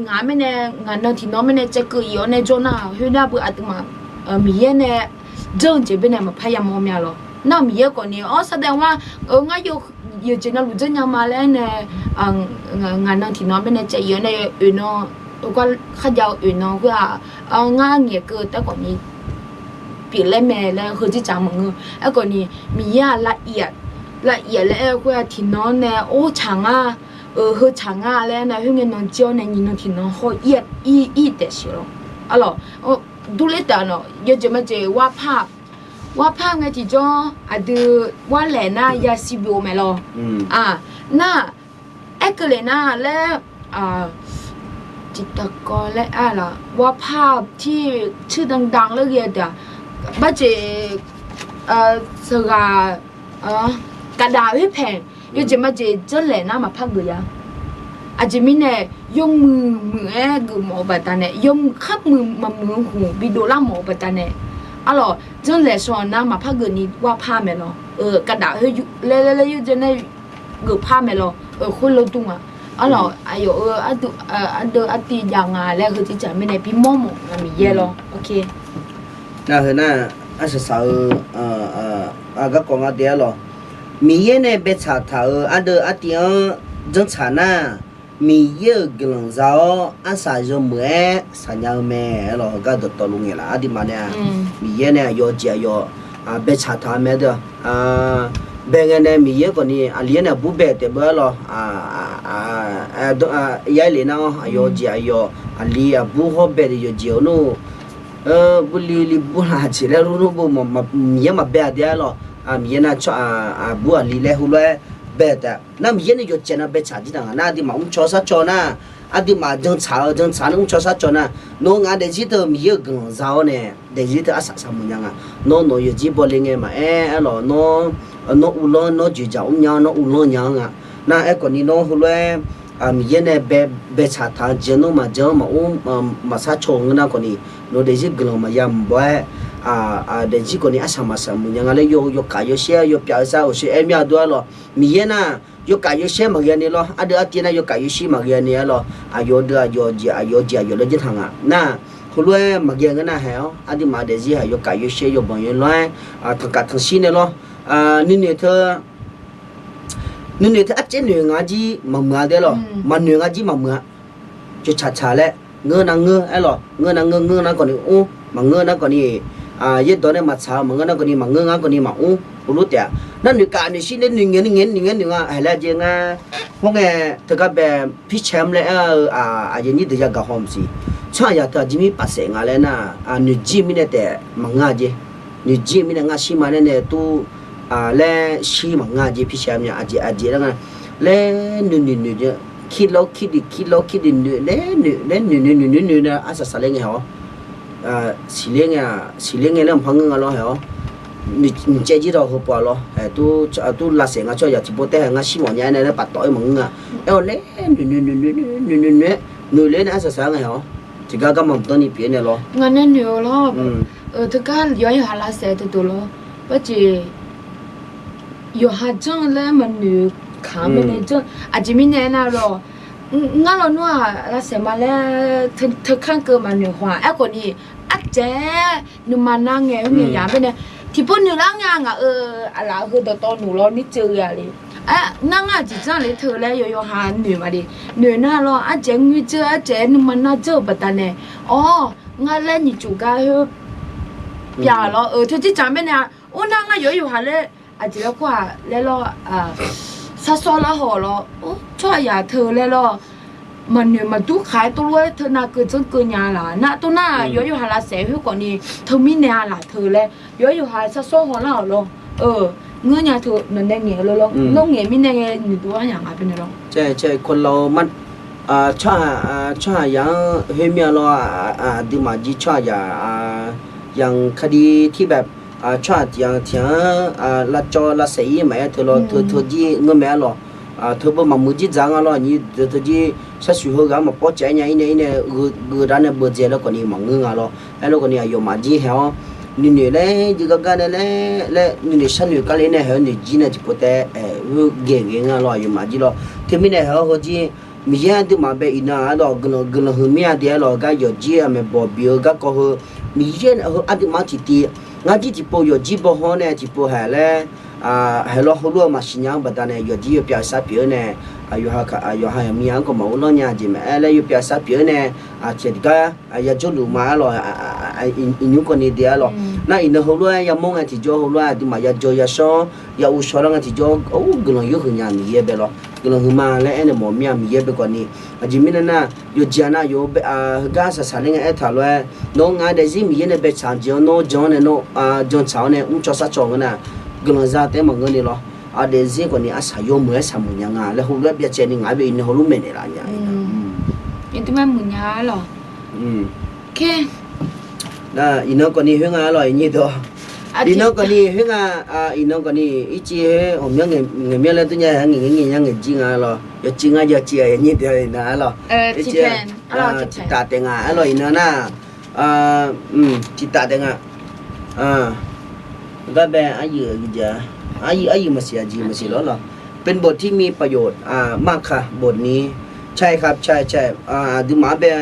ngaq mirnae, ngaq nan tiqnan mirnae caevkeuv iq-awr nae jawr nar, khoernar beu aqduimaf Miqyaer nae janr-eu jeq baenae maqpar yamawr mya lawr. Nar Miqyaer khawf ni, awr saqdaev-a, ngar yawqjeq navluf janrnya ma laer nae, ngaq nan tiqnan mirnae caev iq-awr nae oeq nan, gar kharjav-eu oeq nan khoer-aq, ngar ngaeqkeuv taef khawf ni pyeuflaer mae laer heu jirdzaq maqngeur. Aerkhawf ni Miqyaer-aq, lav iaf laer aer-eu khoer-aq tiqnan-anr nae or tsaq ngar, heu tsaq ngar laer nar khoerngae nan jir-awr nae nyiq nan tiqnan hawr ir taef siq lawr. Arlawq, durler taef-a nawq, yawjeq majeq warpar, warpar ngae tiqjawr aqdui warlaeq nar yasiq byov mae lawr. Nar aerkeuv lef nar laer, tiqtaqkawv laer arlaq, warpar tir cuir dandan laer ghae-eu deuq-aq, barjeq saqghaq, gaqdaq khoerpaeq, yawjeq majeq janrlaeq nar maqpar geuf ya. Aqjeq mirnae yawmuiq muiq-aer geufmawf-eu baqdanae, yawmuiq kharmuiq maqmuiq-eu hmq bidov lar mawf-eu baqdanae, arlawq, janrlaeq shaw nar maqpar geuf ni warpar mae lawr. Gaqdaq khoer laer laer laer yawjeq nae geufpar mae lawr. Khoerlof dur nga. Arlawq, aqyawf-euq ardeuv artiv jav nga laer heu jirdzaq mirnae bimawr mawf nga Miqyaer lawr. Nar heu nar arsaq saq-eu garkawv nga de arlawq. Miqyaer nae baetsaq taq-euq ardeuv artiv-anr janrtsaq nar, Miqyaer-euq guiqlanq za-awr arsaq yawmuiq-aer saqnya-eu mae. Aerlawq, heugar dawqtawvluf ngaeq laf aqduimaf nae-aq, Miqyaer nae aqyawf jeq aqyawf baetsaq taq-eu mae ardeuv-a. Bae ngae nae Miqyaer khawfni aqli-aer nae aqbur bae taef beu aerlawq, yaer lef nar-awr aqyawf jeq aqyawf aqli aqbur hawr bae-eu yawqjeq-awr nmr, burli li bur laq jeq laer lur nmr bo, Miqyaer maqbae-a de aerlawq. Miqyaer nar tsawr aqbur aqli laer heulof-aer bae taef nar, Miqyaer nae yawqjeq nar baetsaq jir taq nga nar, aqduimaf mrcaw sharcaw nar, aqduimaf janrtsaq-eu janrtsaq nae mrcaw sharcaw nar, nawr ngaq daefzir teu Miqyaer-euq guiqlanq za-awr nae daefzir teu arsaq saqmuiq nya nga. Nawr nawq yawqjir bawle ngae maqaer aerlawq, nawr uvlanr, nawr joeqjaq mrnya-awr nawr uvlanr nya-anr nga. Nar aerkhawfni nawr heulof-aer Miqyaer nae baetsaq taq-eu jeq-anr nawr maqjan-anr maqmr, maqsar caw-eu ngeur nar khawfni, nawq daefzir guiqlanq maqya mq baw-aer, daefzir khawfni arsaq maqsaq muiq nya nga laer yawkaq yawshaer yawpyav-eu sar awqshoe aer mir-a dov aerlawq. Miqyaer nar yawkaq yawshaer maqghae ni lawr, ardeuv artiv nar yawkaq yawshaer maqghae ni aerlawq. Aqyawf deuv aqyawf jeq aqyawf jeq aqyawf laer janr taq nga nar, heulof-aer maqghae ngeur nar haeq-awr aqduimaf daefzir haq yawkaq yawshaer yawbanq yawlanr-aer tanqkaq tanqshir nae lawr. Nuinoeq teu nuinoeq teu arcaev noeq nga jir maqmuiq-a de aerlawq, maqnoeq nga jir maqmuiq-a. Coeqtsaq tsaq laer ngeur nar ngeur aerlawq, ngeur nar ngeur, ngeur nar khawfni mr, maqngeur nar khawfni yaerdawq nae maqtsaq-eu maqngeur nar khawfni maqngeur ngar khawfni maqmr, heulof taef-a. Nar noeqkaq noeqshir nae noeqngaeq noeqngaeq noeqngaeq noeq nga haeq laer jae ngar. Khoerngae teugar bae Pircaer mr laer aer-eu aqyuif nyir deuq yagaq haw maqsiq. Tsawrhaqzaq teu aqjir mir paqsaef nga laer nar, noeqjir mirnae taef maqngeur-a jeq. Noeqjir mirnae ngar shir ma laer nae tov laer shir maqngeur-a jeq. Pircaer mr nya aqjeq aqjeq laer nga laer noeqnoeq noeq jeq, kirlawr kirdui kirlawr kirdui noeq laer noeq laer noeqnoeq noeqnoeq noeq nae arsaq saqler ngae haeq-awr siqler ngae, siqler ngae laer maqpar ngeur nga lawr haeq-awr, noeqcaev jir dawq heupov-a lawr, tov lavsaef nga tsawrhaqzaq tiqpov taef haeq ngar shir mawf nya-aer nae laer paftawf-aer maqngeur nga. Aer-awr laer noeq noeq noeq noeq noeq noeq noeq noeq noeq laer arsaq saqler ngae haeq-awr, tiqgar garma mqdanr ni pyeuf-aer nae lawr. Ngaq nae noeq-eu lawr. Teugar yawqha lavsaef teuduq lawr. Barjeq yawqha janr-eu laer maqnoeq kaq-anr baenae janr. Aqjeq mirnae aernar lawr, ngar lawnmr-aq lavsaef ma laer teukanr keuv maqnoeq haw-aq. Aerkhawfni ardzaeq-aer nuima nar ngae-eu ngae yaq baenae tiqpov noeq lar ngae ngaq-euq aqlaf heu dawqtawv noeq lawr nirceuv-a le. Aer, nar ngar aqjeq janr le teu laer yawqha noeq maqle. Noeq nar lawr ardzaeq-aer ngoer dzeur ardzaeq-aer nuima nar dzeur-euq baqdanae, awr, ngar laer nyiq cuf gar khoer pyaq lawr-euq teu jir dzaq baenae, or nar ngar yawq-aer yawqha laer aqjeq laer kur-aq laer lawr, sarsawr lar haw lawr, or tsawrhaqzaq teu laer lawr, maqnoeq maqdur khaq-aer tov lof-aer teu nav keuv janr keuv nya laq nar, tov nar yawq-aer yawqha lavsaef khoerkhawfni teumirnae-a laq teu laer yawq-aer yawqha sarsawr haw lar-awq lawr. Ngeur nya teu nawq nae ngaeq-eu lawr, nawr ngaeq mirnae ngae noeqdov-aer yaq nga baenae lawr. Tsawrhaq, tsawrhaqzaq-anr khoermir-a lawr, aqduimaf jir tsawrhaqzaq yamq kadi tirbae, tsawrhaq tiq yamq tiq yamq-anr lavcawv lavsaef-ir maqaer teu lawr, teu teu jir ngeur mae-a lawq. Teu beu maqmuiq jir dzaq nga lawr, aqnyir teu jir sharshuif heughaq-anr maqpawr caev-aer nya-ir nae ir nae geuf dav nae beudzae laer khawfni maqngeur nga lawr. Aerlof khawfni aqyawfmaf jir haeq-awr nuinoeq laer jir gar gar nae laer laer nuinoeq sharnoeq kar le nae haeq-awr noeq jir nae tiqpov taef-aer ghae ghae nga lawr aqyawfmaf jir lawr. Teumirnae haeq-awr heujir Miqyaer aqduimaf bae iqnan-aq ardawq guiqlanq huiq mir-a de-aer lawq, gar yawqjir-aq maeqbawq bi-eu garkawv heu Miqyaer heu aqduimaf-anr tiqtiv ngar jir tiqpov yawqjir baw hawr nae tiqpov haeq laer, haeq lawr heulof-eu maqsiq nya-anr baqdanae yawqjir yawpyav sar pyeuf-eu nae, yawqha yawqha yaqmiq-anr kawv maqur lanr nya-eu jeq maqaer laer yawpyav sar pyeuf-eu nae, tiqgar yajawrluf ma-ar lawq. Iqnymr kawvni de-ar lawq. Nar iqnan heulof-aer yamawr ngae tiqjawr heulof-aer aqduimaf yajawr yashawr ya uvshaw lar ngae tiqjawr, guiqlanq yawhuiq nya Miqyaer bae lawr. Guiqlanq huiqma laer aernaeq mawf mir-a Miqyaer bae kawvni. Aqjeq mirnae nar yawqjeq-aq nar yawq-eu heugar saqsaq ler ngae aertaq lof-aer, nawr ngar daefzir Miqyaer nae baetsaq jeq-anr nawr jan-awr nae nawr jantsaq-awr nae mrcaw sarcaw ngeur nar, guiqlanq za taef-aer maqngeur ni lawr. Aqdaefzir kawvni arsaq yawmuiq-aer saqmuiq nya nga laer heulof-aer byacaevni ngaq-aer bae iqnan heulof maeqnaeq laf nya iqnan. Iqnan kawvni khoer nga lawq iqnyir dawq. Iqnan kawvni khoer nga, iqnan kawvni ircif khoer ghawqmyanr ngaeqmyanr laer dur nya-a, ngaeq ngaeq nya ngaeq jir nga lawq. Yawciv nga yawciv-a iqnyir dawq iqnan-ar lawq. Tiqtaf taef nga-ar lawq iqnan nar. Tiqtaf taef nga. Gar bae aryuif, aryuif maqsiq aqjeq maqsiq lawr lawq. เป็นบทที่มีประโยชน์มากค่ะ บทนี้ ใช่ครับ ใช่ ใช่ aqduimaf-anr bae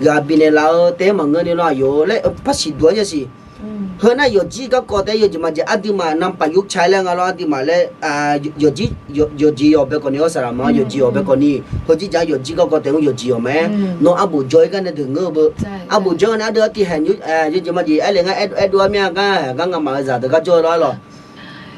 ghaq bifnaeq laf-eu taef-aer maqngeur ni lawr aqyawf laer par siqduq-aer nya siq. Heu nar yawqjir garkawv taef-aer yawjeq maqjeq aqduimaf นำไปประยุกต์ใช้ laer nga lawr aqduimaf laer, yawqjir yawqjeq yawq bae khawf ni-awr saqlaq ma yawqjeq yawq bae khawf ni, heuzir jaq yawqjir garkawv taef-aer yawqjeq yawq mae. Nawr arbof jawr-ir gar nae deuq ngeur-eu beu. Arbof jawr-eu nae ardeuv-anr tiqhaeq nymr, yawjeq maqjeq aer le ngar aer dov-ar mir-a gar, gar ngamaf-eu zaqdeuq gar jawr-eu lawr-aer lawq.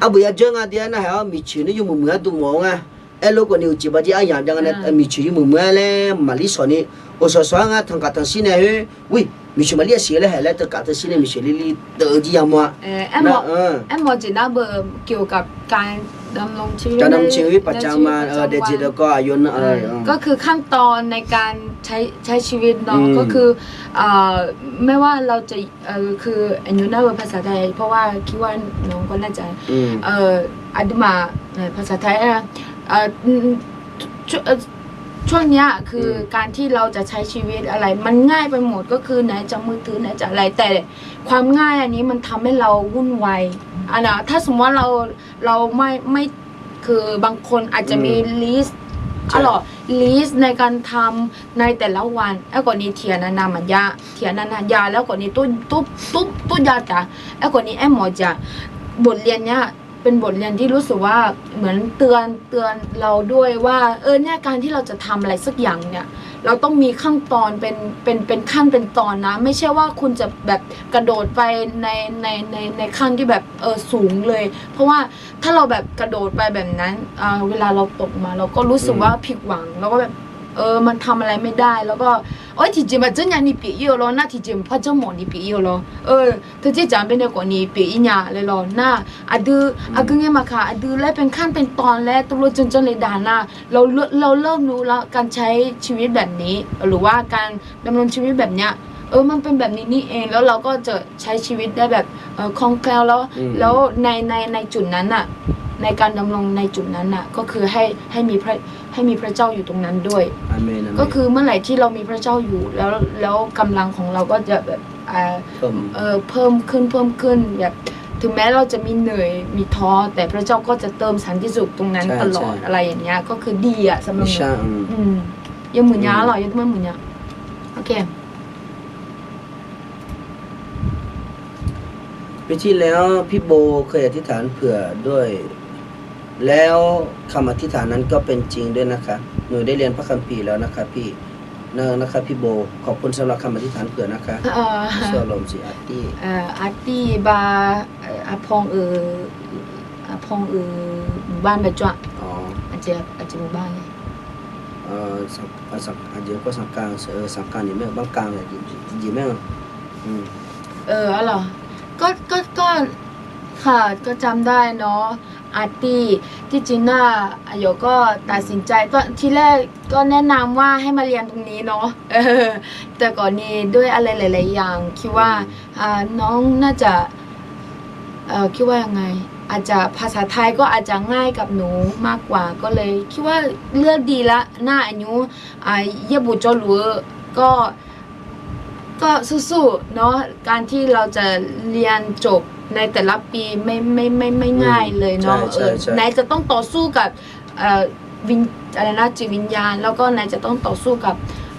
Arbof ya jawr nga de-aer narhaq-awr miqcoeq nmr yawmuiq muiq-aer dm mawf-eu nga. Aerlof khawf ni uqcif baqjir aryamq jav nga nae miqcoeq yawmuiq muiq-aer laer maqlir shawq ni, oqshawq shawq-aer ngar tanqkaq tanqshir nae khoer, wi, miqcoeq maqlir-a siq laer haeq laer tanqkaq tanqshir nae miqcoeq lirli deuv-eu jir yamawr-a. แอมมอง แอมมอง เกี่ยวกับการดำรงชีวิต การดำรงชีวิตประจำวัน เออ เดี๋ยวเดี๋ยวก็อายุนะ เออ ก็คือขั้นตอนในการใช้ ใช้ชีวิตเนาะ ก็คือ ไม่ว่าเราจะ คือ อายุนะ เออ ภาษาไทย เพราะว่าคิดว่าน้องก็น่าจะ เออ อายุมา ภาษาไทย ช่วงเนี้ยคือการที่เราจะใช้ชีวิตอะไรมันง่ายไปหมด ก็คือไหนจะมือถือไหนจะอะไร แต่ความง่ายอันนี้มันทำให้เราวุ่นวาย อ่ะนะ ถ้าสมมติว่าเรา เราไม่ ไม่ คือบางคนอาจจะมี list อ๋อเหรอ list ในการทำในแต่ละวัน aerkhawf ni tiqghaq navnav maqjav, tiqghaq navnav jav laer khawf ni tov, tov, tov jav taq. Aerkhawf ni aermawf-eu jeq-aq บทเรียนเนี้ย เป็นบทเรียนที่รู้สึกว่า เหมือนเตือน เตือนเราด้วยว่า เออ เนี่ย การที่เราจะทำอะไรสักอย่างเนี่ย เราต้องมีขั้นตอนเป็น เป็น เป็นขั้นเป็นตอนนะ ไม่ใช่ว่าคุณจะแบบกระโดดไปใน ใน ใน ในขั้นที่แบบ เออ สูงเลย เพราะว่าถ้าเราแบบกระโดดไปแบบนั้น เวลาเราตกมา เราก็รู้สึกว่าผิดหวัง เราก็แบบ เออ มันทำอะไรไม่ได้ แล้วก็ โอ๊ย tiqjeq maqdzeur nya ni pyeuf ir-eu lawr nar, tiqjeq maqpar janrmawf ni pyeuf ir-eu lawr. เออ teujeq dzaq baenae khawf ni pyeuf ir nya laer lawr nar, aqdui, aqgeu ngae maqkaq, aqdui laer เป็นขั้นเป็นตอน laer ตกลง janrjanr le dav nar, เราเริ่มรู้แล้ว การใช้ชีวิตแบบนี้ หรือว่าการดำรงชีวิตแบบเนี้ย เออ มันเป็นแบบนี้นี่เอง แล้วเราก็จะใช้ชีวิตได้แบบ เออ คล่องแคล่ว แล้ว แล้วใน ใน ในจุดนั้นน่ะ ในการดำรงในจุดนั้นน่ะ ก็คือให้ ให้มีพระ ให้มีพระเจ้าอยู่ตรงนั้นด้วย อาเมน อาเมน ก็คือเมื่อไหร่ที่เรามีพระเจ้าอยู่แล้ว แล้วกำลังของเราก็จะแบบ เพิ่ม เออ เพิ่มขึ้น เพิ่มขึ้น แบบ ถึงแม้เราจะมีเหนื่อย มีท้อ แต่พระเจ้าก็จะเติมสันติสุขตรงนั้น ใช่ ตลอด ใช่ อะไรอย่างเงี้ย ก็คือดีอะ สำหรับหนู ใช่ อืม อืม yawmuiq nya-a lawq, yawmuiq nya. โอเค ปีที่แล้วพี่โบเคยอธิษฐานเผื่อด้วย แล้วคำอธิษฐานนั้นก็เป็นจริงด้วยนะคะ หนูได้เรียนพระคัมภีร์แล้วนะคะพี่ นะ นะคะพี่โบ ขอบคุณสำหรับคำอธิษฐานเผื่อนะคะ เอ่อ เชื่อลมสิอาร์ตี้ เอ่อ อาร์ตี้ บาร์ เอ่อ อาพอง เอ่อ อาพอง เอ่อ หมู่บ้าน บาจ้วง อ๋อ อาจจะ อาจจะหมู่บ้านไง เอ่อ สัง อ่ะ สัง อ่ะ เดี๋ยวก็สังกลาง เออ สังกลาง เดี๋ยวแม่ง บ้านกลางเลย เดี๋ยวแม่ง อืม เออ อ๋อเหรอ ก็ ก็ ก็ ค่ะ ก็จำได้เนาะ อาร์ตี้ ที่จริงน่ะ อาหยกก็ตัดสินใจ ก็ทีแรกก็แนะนำว่าให้มาเรียนตรงนี้เนาะ เออ แต่ก่อนนี้ด้วยอะไรหลายๆอย่าง คิดว่า อืม อ่า น้องน่าจะ เอ่อ คิดว่ายังไง อาจจะภาษาไทยก็อาจจะง่ายกับหนูมากกว่า ก็เลยคิดว่าเลือกดีละ น่า อายุ อ่า เย่ยบุจอหลัว ก็ ก็สู้ๆเนาะ การที่เราจะเรียนจบในแต่ละปีไม่ ไม่ ไม่ ไม่ง่ายเลยเนาะ อืม ใช่ ใช่ เออ ใช่ นายจะต้องต่อสู้กับ เอ่อ วิญ อะไรนะ จิตวิญญาณ แล้วก็นายจะต้องต่อสู้กับ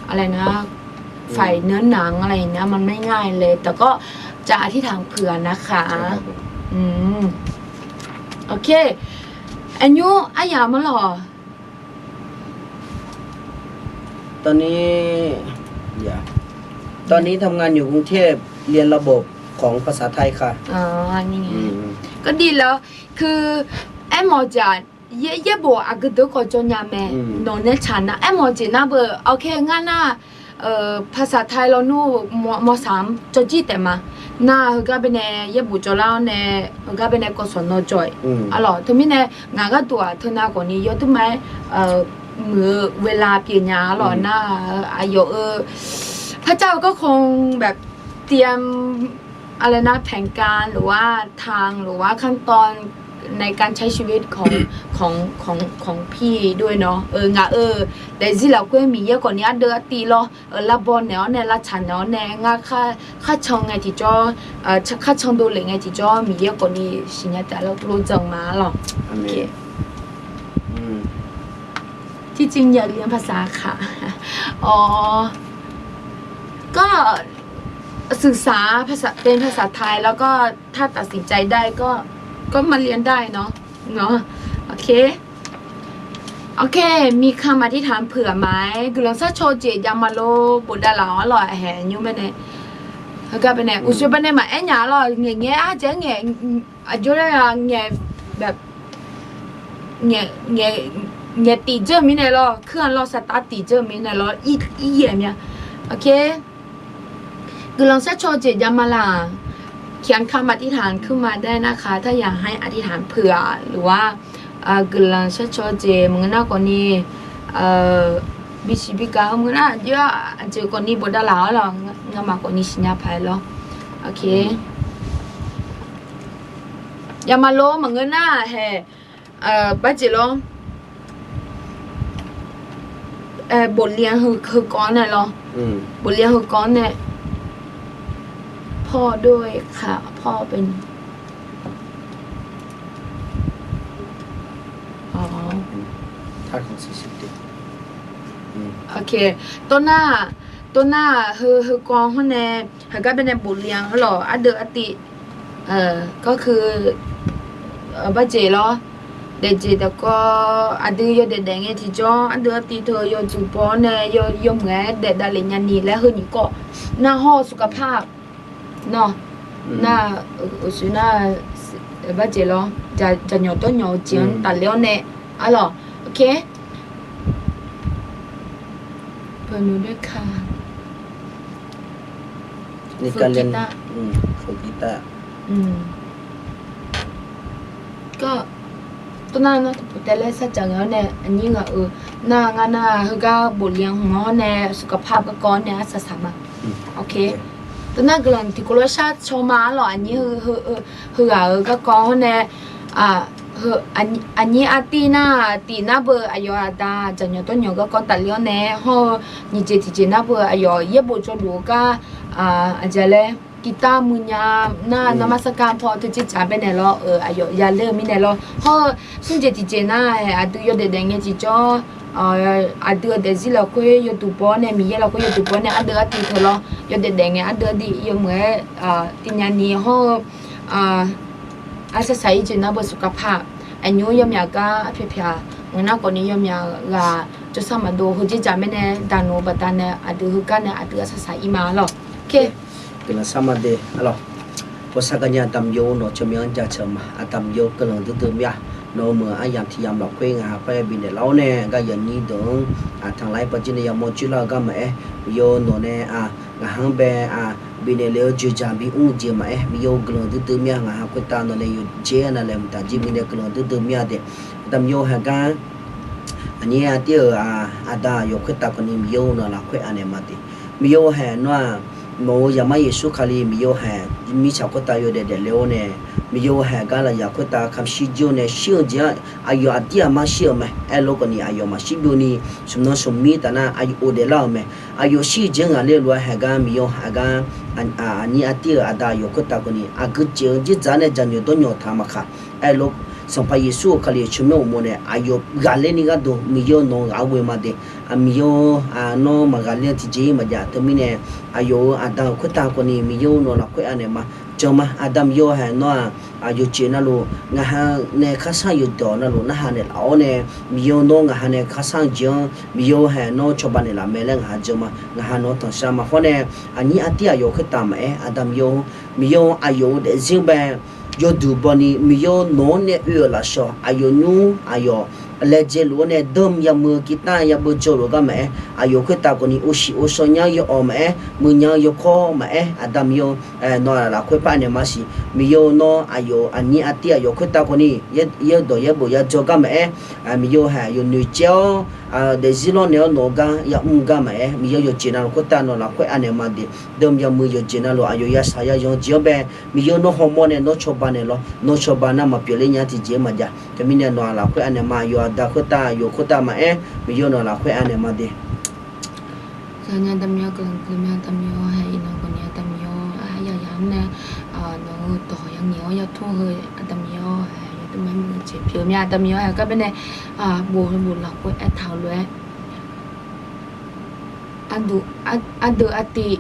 อะไรนะ อืม ฝ่ายเนื้อหนังอะไรอย่างเงี้ย มันไม่ง่ายเลย แต่ก็จะอธิษฐานเผื่อนะคะ ใช่ครับผม อืม โอเค อายุ อาหยามมาหรอ ตอนนี้ อย่า ตอนนี้ทำงานอยู่กรุงเทพฯ เรียนระบบของภาษาไทยค่ะ อ๋อ นี่ไง อืม ก็ดีแล้ว คือ aermawf jeq-aq, yaer, yaerbof aqgeu deuq khawf jawr nya mae. Nawq nae tsaq nar aermawf jeq nar beu, ok, ngar nar, ภาษาไทย lawnmr ม.สาม jawrjir taef ma. Nar heugar baenae yaerbof jawrlar-awr nae, heugar baenae กศน. jawr-eu. Arlawq, teumirnae ngaq gharduq-aq, teunav khawfni yawduq ma-aer, muiq-eu เวลา pyeuf nya. Arlawq nar, aqyawf-euq พระเจ้าก็คงแบบ เตรียม อะไรนะ แผนการ หรือว่าทาง หรือว่าขั้นตอน ในการใช้ชีวิตของ ของ ของ ของพี่ด้วยเนาะ. Ngaq-euq daefzir lafkhoer Miqyaer khawfni ardeuv artiv lawr, lavbaw naeq-awr nae, lavtsaq naeq-awr nae, ngar kharcan ngae tiqjawr, kharcan dovlef ngae tiqjawr, Miqyaer khawfni siqnya taef-a lor, lor dzanq ma lawq. ที่จริงอยากเรียนภาษาค่ะ อ๋อ ก็ ศึกษาภาษา เป็นภาษาไทย แล้วก็ถ้าตัดสินใจได้ก็ ก็มาเรียนได้เนาะ เนาะ โอเค โอเค มีคำอธิษฐานเผื่อไหม guiqlanq sharcaw jeq javma lor, bofdavlaf-awr lawq, haeq nymr baenae, heugar baenae, uqshoe baenae maqaer nya lawq, ngaeq ngaeq-ar jaev ngaeq, aqjox-aer ngaeq, ngaeq tif dzeur mirnae lawr, kuir-anr lawr saqtav tif dzeur mirnae lawr, ir yaeq mya. Ok. Guiqlanq sharcaw jeq javma laq, เขียนคำอธิษฐานขึ้นมาได้นะคะ ถ้าอยากให้อธิษฐานเผื่อ หรือว่า guiqlanq sharcaw jeq maqngeur nar khawfni, bisiq bigaq-eu maqngeur nar, aqjeq khawfni bofdavlaf-awr lawq, ngamaf khawfni siqnya paq-aer lawr. Ok. Javma lor, maqngeur nar haeq, barjeq lawr. บทเรียน heukawv nae lawr. บทเรียน heukawv nae, พ่อด้วยค่ะ พ่อเป็น Ok. Tov nar, tov nar heu heukawv hawr nae, heugar baenae บทเรียน lawq, ardeuv artiv, ก็คือ barjeq lawr. Daefjeq daefkawv aqdui yawdaef daef ngae tiqjawr, ardeuv artiv teu yawduq baw-awr nae yawmuiq-aer daef davlef nyani laer heu nyiq kawv nar hawr-eu สุขภาพ nawr, nar, uqshoe nar, barjeq lawr, jaqnyawq dawrnyawq-eu jeq-anr tafler-awr nae, arlawq. Ok. เปิดหมวกด้วยค่ะ ฝึกกีตาร์ ก็ tov nar nawr tiqpov taev laer sarjaq ngae-awr nae aqnyir ghaq-euq nar ngar nar heugar บทเรียน hmq-awr nae สุขภาพ garkawv-awr nae arsaq saq ma. Ok. Tov nar guiqlanq tiqkawv lof-aer sharcaw ma, arlawq, aqnyir heughaq-euq garkawv-awr nae, aqnyir artiv nar tif nar beu aqyawf aqda jaqnyawq dawrnyawq garkawv tafler-awr nae hawr-eu, nyiq jeq tiqjeq nar beu aqyawf yaerbof jawrluf-eu gar, aqjeq laer, กีตาร์ muiq nya nar, nawmaf sarkar paw teu jeqjaq baenae lawr-euq aqyawf yaler-eu mirnae lawr. Hawr-eu, smr jeq tiqjeq nar-aer aqdui yawdaef daef ngae tiqjawr, aqdui-euq daefzir lafkhoer yawduq baw-awr nae, Miqyaer lafkhoer yawduq baw-awr nae ardeuv artiv teu lawr, yawdaef daef ngae ardeuv artiv yawmuiq-aer tiv nyani hawr-eu, arsaq saq-ir jeq nar beu สุขภาพ aqnymr yawmyaq gar arpyaq pyaq, ngeur nar khawfni yawmyaq ghaq jawrsar maqdov heu jeqjaq mirnae daqnoeq-eu baqdanae aqdui heugar nae aqdui arsaq saq-ir ma lawq. Ok. Guiqlanq sharma de, arlawq. Bawsar garnya aqda Miqyaer-or, nawq-eu tsawrmyanr-anr jaceuq ma. Aqda Miqyaer-or, guiqlanq duidui mir-a. Nawq-euq meuq aryamq tiq yamq lafkhoer ngaq ha parya bifnaeq lar-awr nae, gar yawnyir deuq-anr aqtanq lar-aer parjir nae yamawr jir lar-eu gar maqaer, Miqyaer-or, nawq nae-aq, ngaq ha-anr bae-aq, bifnaeq lef-eu joeqjaq bimr-eu jeq maqaer, Miqyaer-or, guiqlanq duidui mir-a. Ngaq ha khoertav nawq nae yawjeq-aer navlaeq mqtaq jir mirnae guiqlanq duidui mir-a de. Aqda Miqyaer-or, haeqgar aqnyir artiv-euq aqda aqyawf khoertav khawfni Miqyaer-or, nawq lafkhoer anaeq ma de. Miqyaer-or, haeq nawr-aq, nawq-euq Zaqmar Yeqsur Kali Miqyaer-or, haeq mirtsaq khoertav yawdaef daefle-awr nae, Miqyaer-or, haeq gar lafyaq khoertav kamq shir jir-awr nae shir-eu jeq-anr aqyawf aqdir aqmar shir-euq mae. Aerlof khawfni aqyawf maqshir byovni, smq nan smq mir taf nar aqyawf ghofdaef lar-euq mae. Aqyawf shir-eu jeq-anr ngaq ler lof-aer haeq gar Miqyaer-or, haeq gar aqnyir artiv-euq aqda aqyawf khoertav khawfni aqgeu caev-eu dzerdzaq-anr nae jaqnyawq dawrnyawq taq maqkaq. Aerlof, Sanqpaq Yeqsur-euq Kali-euq tsawrmyanr uqmov nae aqyawf ghaqler ni gharduq Miqyaer-or, nawq-eu ghaq-anr ghoe ma de. Miqyaer-or, nawr maqghaqler-eu tiqjeq-ir maqjav. Teumirnae aqyawf-euq aqda-euq khoertav khawfni Miqyaer-or, nawq lafkhoer anaeq ma. Jan ma, aqda Miqyaer-or, haeq nawr-aq, yawqjeq navluf ngaq ha nae kharsanr yawdawq navluf narhaq naeqlaf-awr nae, Miqyaer-or, nawr ngaq ha nae kharsanr-eu jeq-anr Miqyaer-or, haeq nawr cawba naeqlaf mae laer ngaq ha jan ma. Ngaq ha nawq-anr tanqshar ma. Hawr nae aqnyir artiv aqyawf khoertav maqaer, aqda Miqyaer-or, Miqyaer-or, aqyawf-euq daefzir bae yawduq bawni, Miqyaer-or, nawq-anr nae oe-euq lafshawq aqyawf nymr aqyawf laejae luf-awr nae danr yamui-eu กีตาร์ yabeu jawluf gar maqaer, aqyawf khoertav khawfni ovsiq ovshaw nya-anr yawawq maqaer, muiqnya-eu yawkawr maqaer, aqda Miqyaer-or, nawq lafkhoer par anaeq ma siq. Miqyaer-or, nawr aqyawf aqnyir artiv aqyawf khoertav khawfni yaerdawq yaerbof yajawr gar maqaer, Miqyaer-or, haeq aqyawf noeqcaev-awr daefzir lawrnaeq-awr nawq-eu gar yamr gar maqaer, Miqyaer-or, yawqjeq navluf khoertav nawq lafkhoer anaeq ma de. Danr yamui yawqjeq navluf aqyawf yashaq yayan-eu jeq-anr bae, Miqyaer-or, nawr hawmawr nae nawr cawba naeqlawr. Nawr cawba nar maqpyeuf ler nya tiqjeq-ir maqjav. Teumirnae nawq-aq lafkhoer anaeq ma. Aqyawf aqda khoertav aqyawf khoertav maqaer, Miqyaer-or, nawq lafkhoer anaeq ma de. Aqda Miqyaer-or, guiqlanq duidui mir-a. Aqda Miqyaer-or, haeq iqnan khawfni aqda Miqyaer-or, aryaq yamq nae nawq-euq dawq yangaeq-awr yatur heu aqda Miqyaer-or, haeq yawduq maer muiq-eu jeq pyeuf mir-a. Aqda Miqyaer-or, haeq gar baenae bof bof lafkhoer aertaq-eu lof-aer ardeuv artiv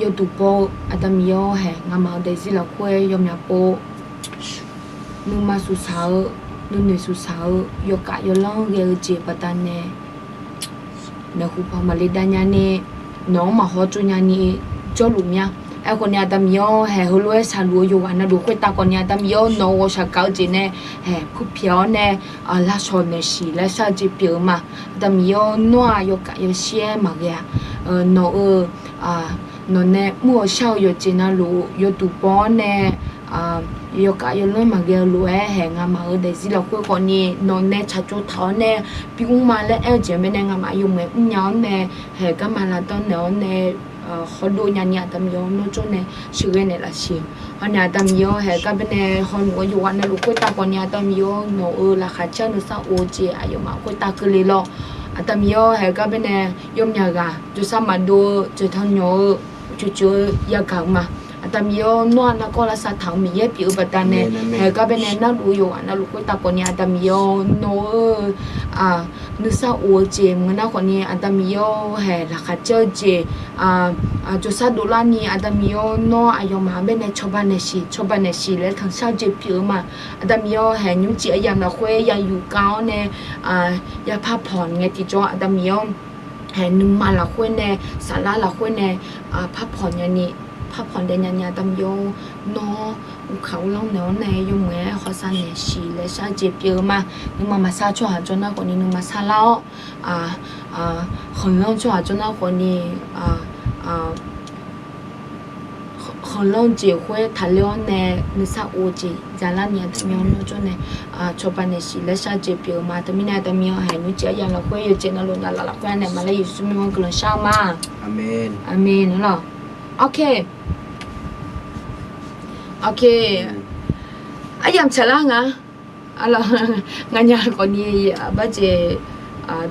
yawduq baw-eu Aqda Miqyaer-awr haeq, ngamaf-euq daefzir lafkhoer yawmyaq pov-eu, nuima suqsaq-eu, nuinoeq suqsaq-eu, yawkaf yawlanr ghae-eu jeq baqdanae, maeqhu paw maqle dav nyani, nawq-anr maqhaw tsov nyani jawrluf mir-a. Aerkhawf ni Aqda Miqyaer-awr haeq, heulof-aer shaqluf-eu yawqghaq navluf khoertav khawf ni Aqda Miqyaer-awr nawq-eu ghawqshaq gaq-eu jeq nae haeq, puirpyaeq-awr nae lavshawq naeqshiq laer shar-eu jeq pyeuf-eu ma. Aqda Miqyaer-awr nawr-aq yawkaf yawshaer-aer maqghae-a. Nawq-eu nawq nae mr-eu shar-eu yawqjeq navluf yawduq baw-awr nae, yawkaf yawlanr maqghae-eu lof-aer haeq, ngamaf-euq daefzir lafkhoer khawf ni nawq nae tsaqtsov taq-awr nae bi mr ma laer aer-eu jeq mirnae ngamaf yawmuiq-aer mrnya-awr nae haeq, garma lavdanr naeq-awr nae hawdov nyani Aqda Miqyaer-awr nawr jawr nae sheuqghae naeqlaf siq. Hawni Aqda Miqyaer-awr haeq, gar baenae hawnmq-eu yawqghaq navluf khoertav khawf ni Aqda Miqyaer-awr nawq-euq laqkhaq caer-eu nuisar of-eu jeq aqyawfmaf khoertav keuvle lawr. Aqda Miqyaer-awr haeq, gar baenae yawmyaq ghaq jawrshar maqdov-eu jeqtanq nyawq-eu coeqcoeq-eu yagaq-euq ma. Aqda Miqyaer-awr nawr-aq nargawr lavsav taq-euq Miqyaer pyeuf-eu baqdanae haeq, gar baenae narluf-eu yawqghaq navluf khoertav khawf ni Aqda Miqyaer-awr nawq-eu nuisar of-eu jeq maqngeur nar khawf ni Aqda Miqyaer-awr haeq, laqkhaq caer-eu jeq jawrshar dovlar ni Aqda Miqyaer-awr nawr aqyawfmaf baenae cawba naeqshiq cawba naeqshiq laer tanqshar-eu jeq pyeuf-eu ma. Aqda Miqyaer-awr haeq, nymrcif aryamq lafkhoer ya yuf kav-awr nae ya parpanq ngae tiqjawr Aqda Miqyaer-awr haeq, nuima lafkhoer nae saflar lafkhoer nae parpanq nyani, parpanq daef nyani Aqda Miqyaer-awr nawr uvkaq uvlanr naeq-awr nae yawmuiq-aer hawsav naeqshiq laer shar-eu jeq pyeuf-eu ma. Nuima maqsar tsawrhaq jawr nar khawf ni nuima sarlar-awr, khanqlanr tsawrhaq jawr nar khawf ni khanqlanr jeq khoer taqler-awr nae nuisar of-eu jeq jalar ni Aqda Miqyaer-awr nawr jawr nae cawba naeqshiq laer shar-eu jeq pyeuf-eu ma. Teumirnae Aqda Miqyaer haeq, nymrcif aryamq lafkhoer yawjeq navluf navlaf lafkhoer nae maqlar Yeqsur mirkhanq guiqlanq shar-eu ma. Aqmeq. Aqmeq lawq. Ok. Ok. Aryamq tsaqlar nga. Arlawq, nganyaf khawf ni barjeq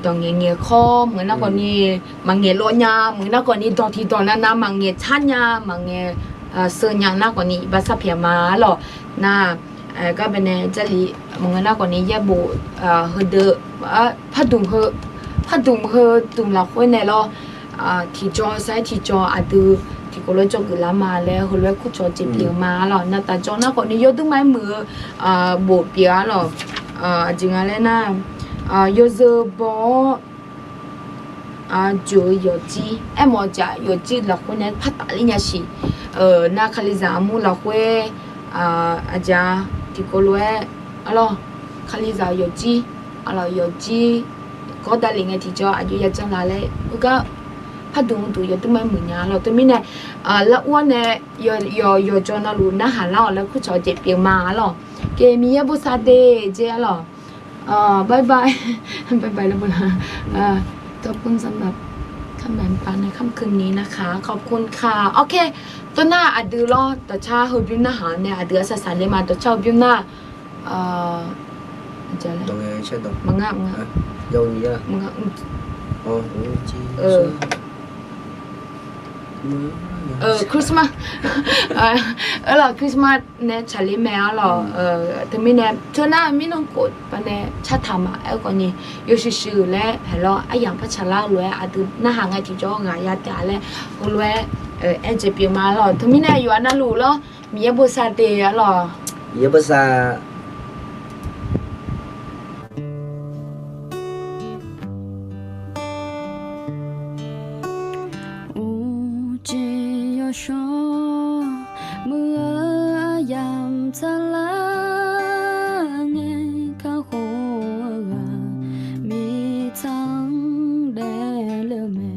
dawq ngaeq ngaeq khawr maqngeur nar khawf ni, maqngaeq lawv nya maqngeur nar khawf ni, dawq tiq dawq navnav maqngaeq tsar nya maqngaeq seuv nya nar khawf ni iqbax sar pyaeq ma. Arlawq, nar gar baenae Jarlif maqngeur nar khawf ni yaerbof heudeuq pardmq heu, pardmq heu dmq lafkhoer nae lawr, tiqjawr sar-aer tiqjawr aqdui tiqkawv lof-aer jawrgeuf lar ma laer heulof-aer kurcawq jeq pyeuf-eu ma. Arlawq, navtaf jawr nar khawf ni yawdur ma-aer muiq-eu bof pyeuf-a lawq. Aqjeq nga laer nar, yawzeu baw-awr aqjox-eu yawqjir aermawf-eu jeq-aq yawqjir lafkhoer nae partaf ler nya siq. Nar Kalizaq armur lafkhoer aqjeq-a tiqkawv lof-aer, arlawq, Kalizaq yawqjir, arlawq, yawqjir gawr davlef ngae tiqjawr aqjox ya janr la laer heugar pardmq uqduq yawdur ma-aer muiq nya lawq. Teumirnae lar ur-awr nae yawqyawq yawqjawr navluf narhaq lar-awq laer kurcawq jeq pyeuf ma. Arlawq, ke Miqyaer bosav de jeq arlawq. Bye bye. Bye bye laer bola. ขอบคุณสำหรับคำแบ่งปันในค่ำคืนนี้นะคะ ขอบคุณค่ะ Ok. Tawrnar aqdui lawr dawqcar heubymr narhaq nae aqdui arsaq saqler ma dawqcar heubymr nar, maqngar, maqngar, Christmas, arlawq, Christmas nae tsaqler mae arlawq. Teumirnae teunar mirnan khof baqdanae cartaq ma aerkhawf ni yawshuif shuif laer haeq lawr aryamq par tsaqlar-eu lof-aer aqdui narhaq ngae tiqjawr ghaq ya taef-a laer heulof-aer aer jeq pyeuf ma arlawq. Teumirnae yawqha navluf lawr Miqyaer bosav de arlawq. Miqyaer bosav. Uqcif yawshawr muiq-eu aryamq tsaqlar ngae, kakhof-eu ghaq mirtsaq-anr daefle-eu mae.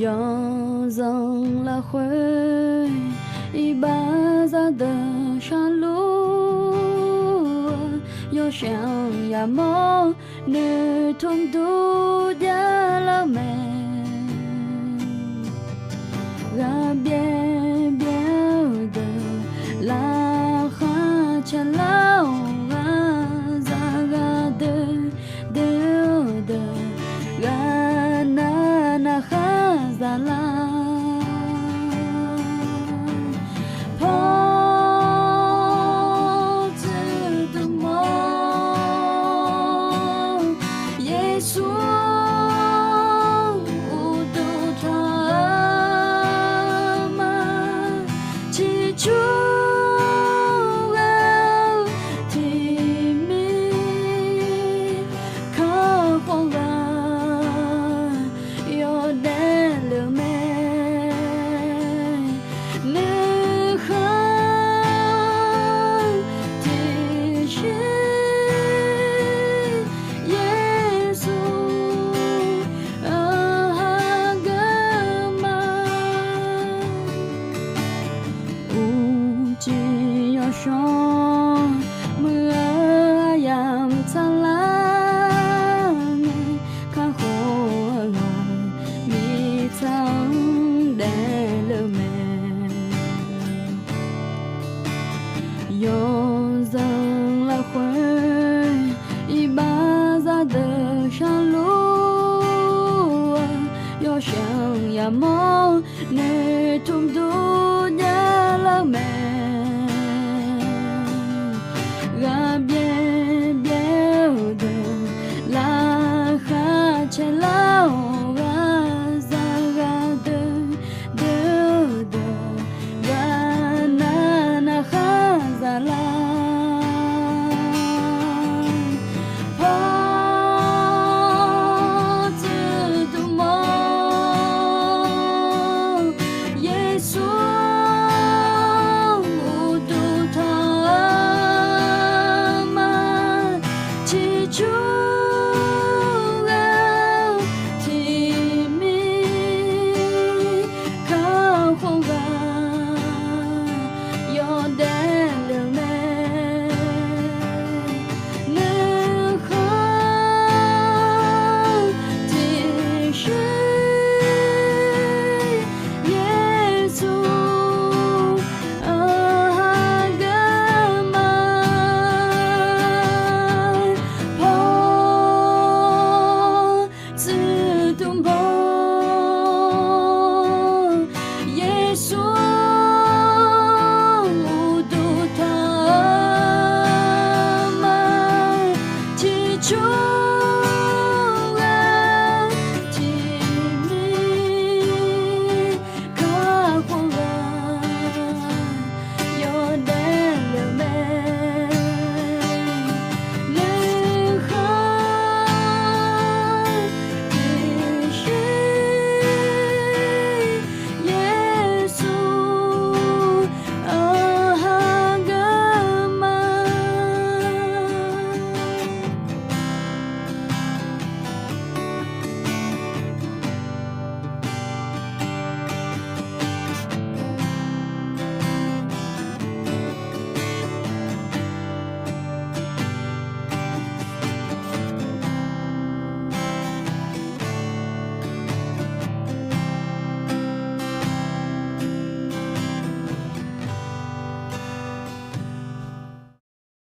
Yawzanq lafkhoer iqbax zaqdeuq sharluf-eu, yawshaef-anr yamawr noeqtmq dur javlar-eu mae. Ghaqbyaer byaer-eu deuq, laqkhaq tsaqlar-awq ghaqzaq ghaqdoer, doer-eu deuq, ghaqnav navkhaq zaqlar. Pawtsuiv dmq-awr, Yeqsur-or, uqduq Aqmawr noeqtmq dur javlar-eu mae. Ghaqbyaer byaer-eu deuq laqkhaq caelar-awq. Ghaqzaq ghaq deuq deuq-eu deuq ghaqnav navkhar zaqlar. Paw tsuif duq mawr, Yeqsur uqduq tanq-eu ma, ciqcur ghae-eu tiqmir kakhof ghaq yawdaef lef-eu mae. Nuikhanr tiqshuir Yeqsur aqgeu ma, paw tsuif duq mawr, Yeqsur uqduq tanq-eu ma, ciqcur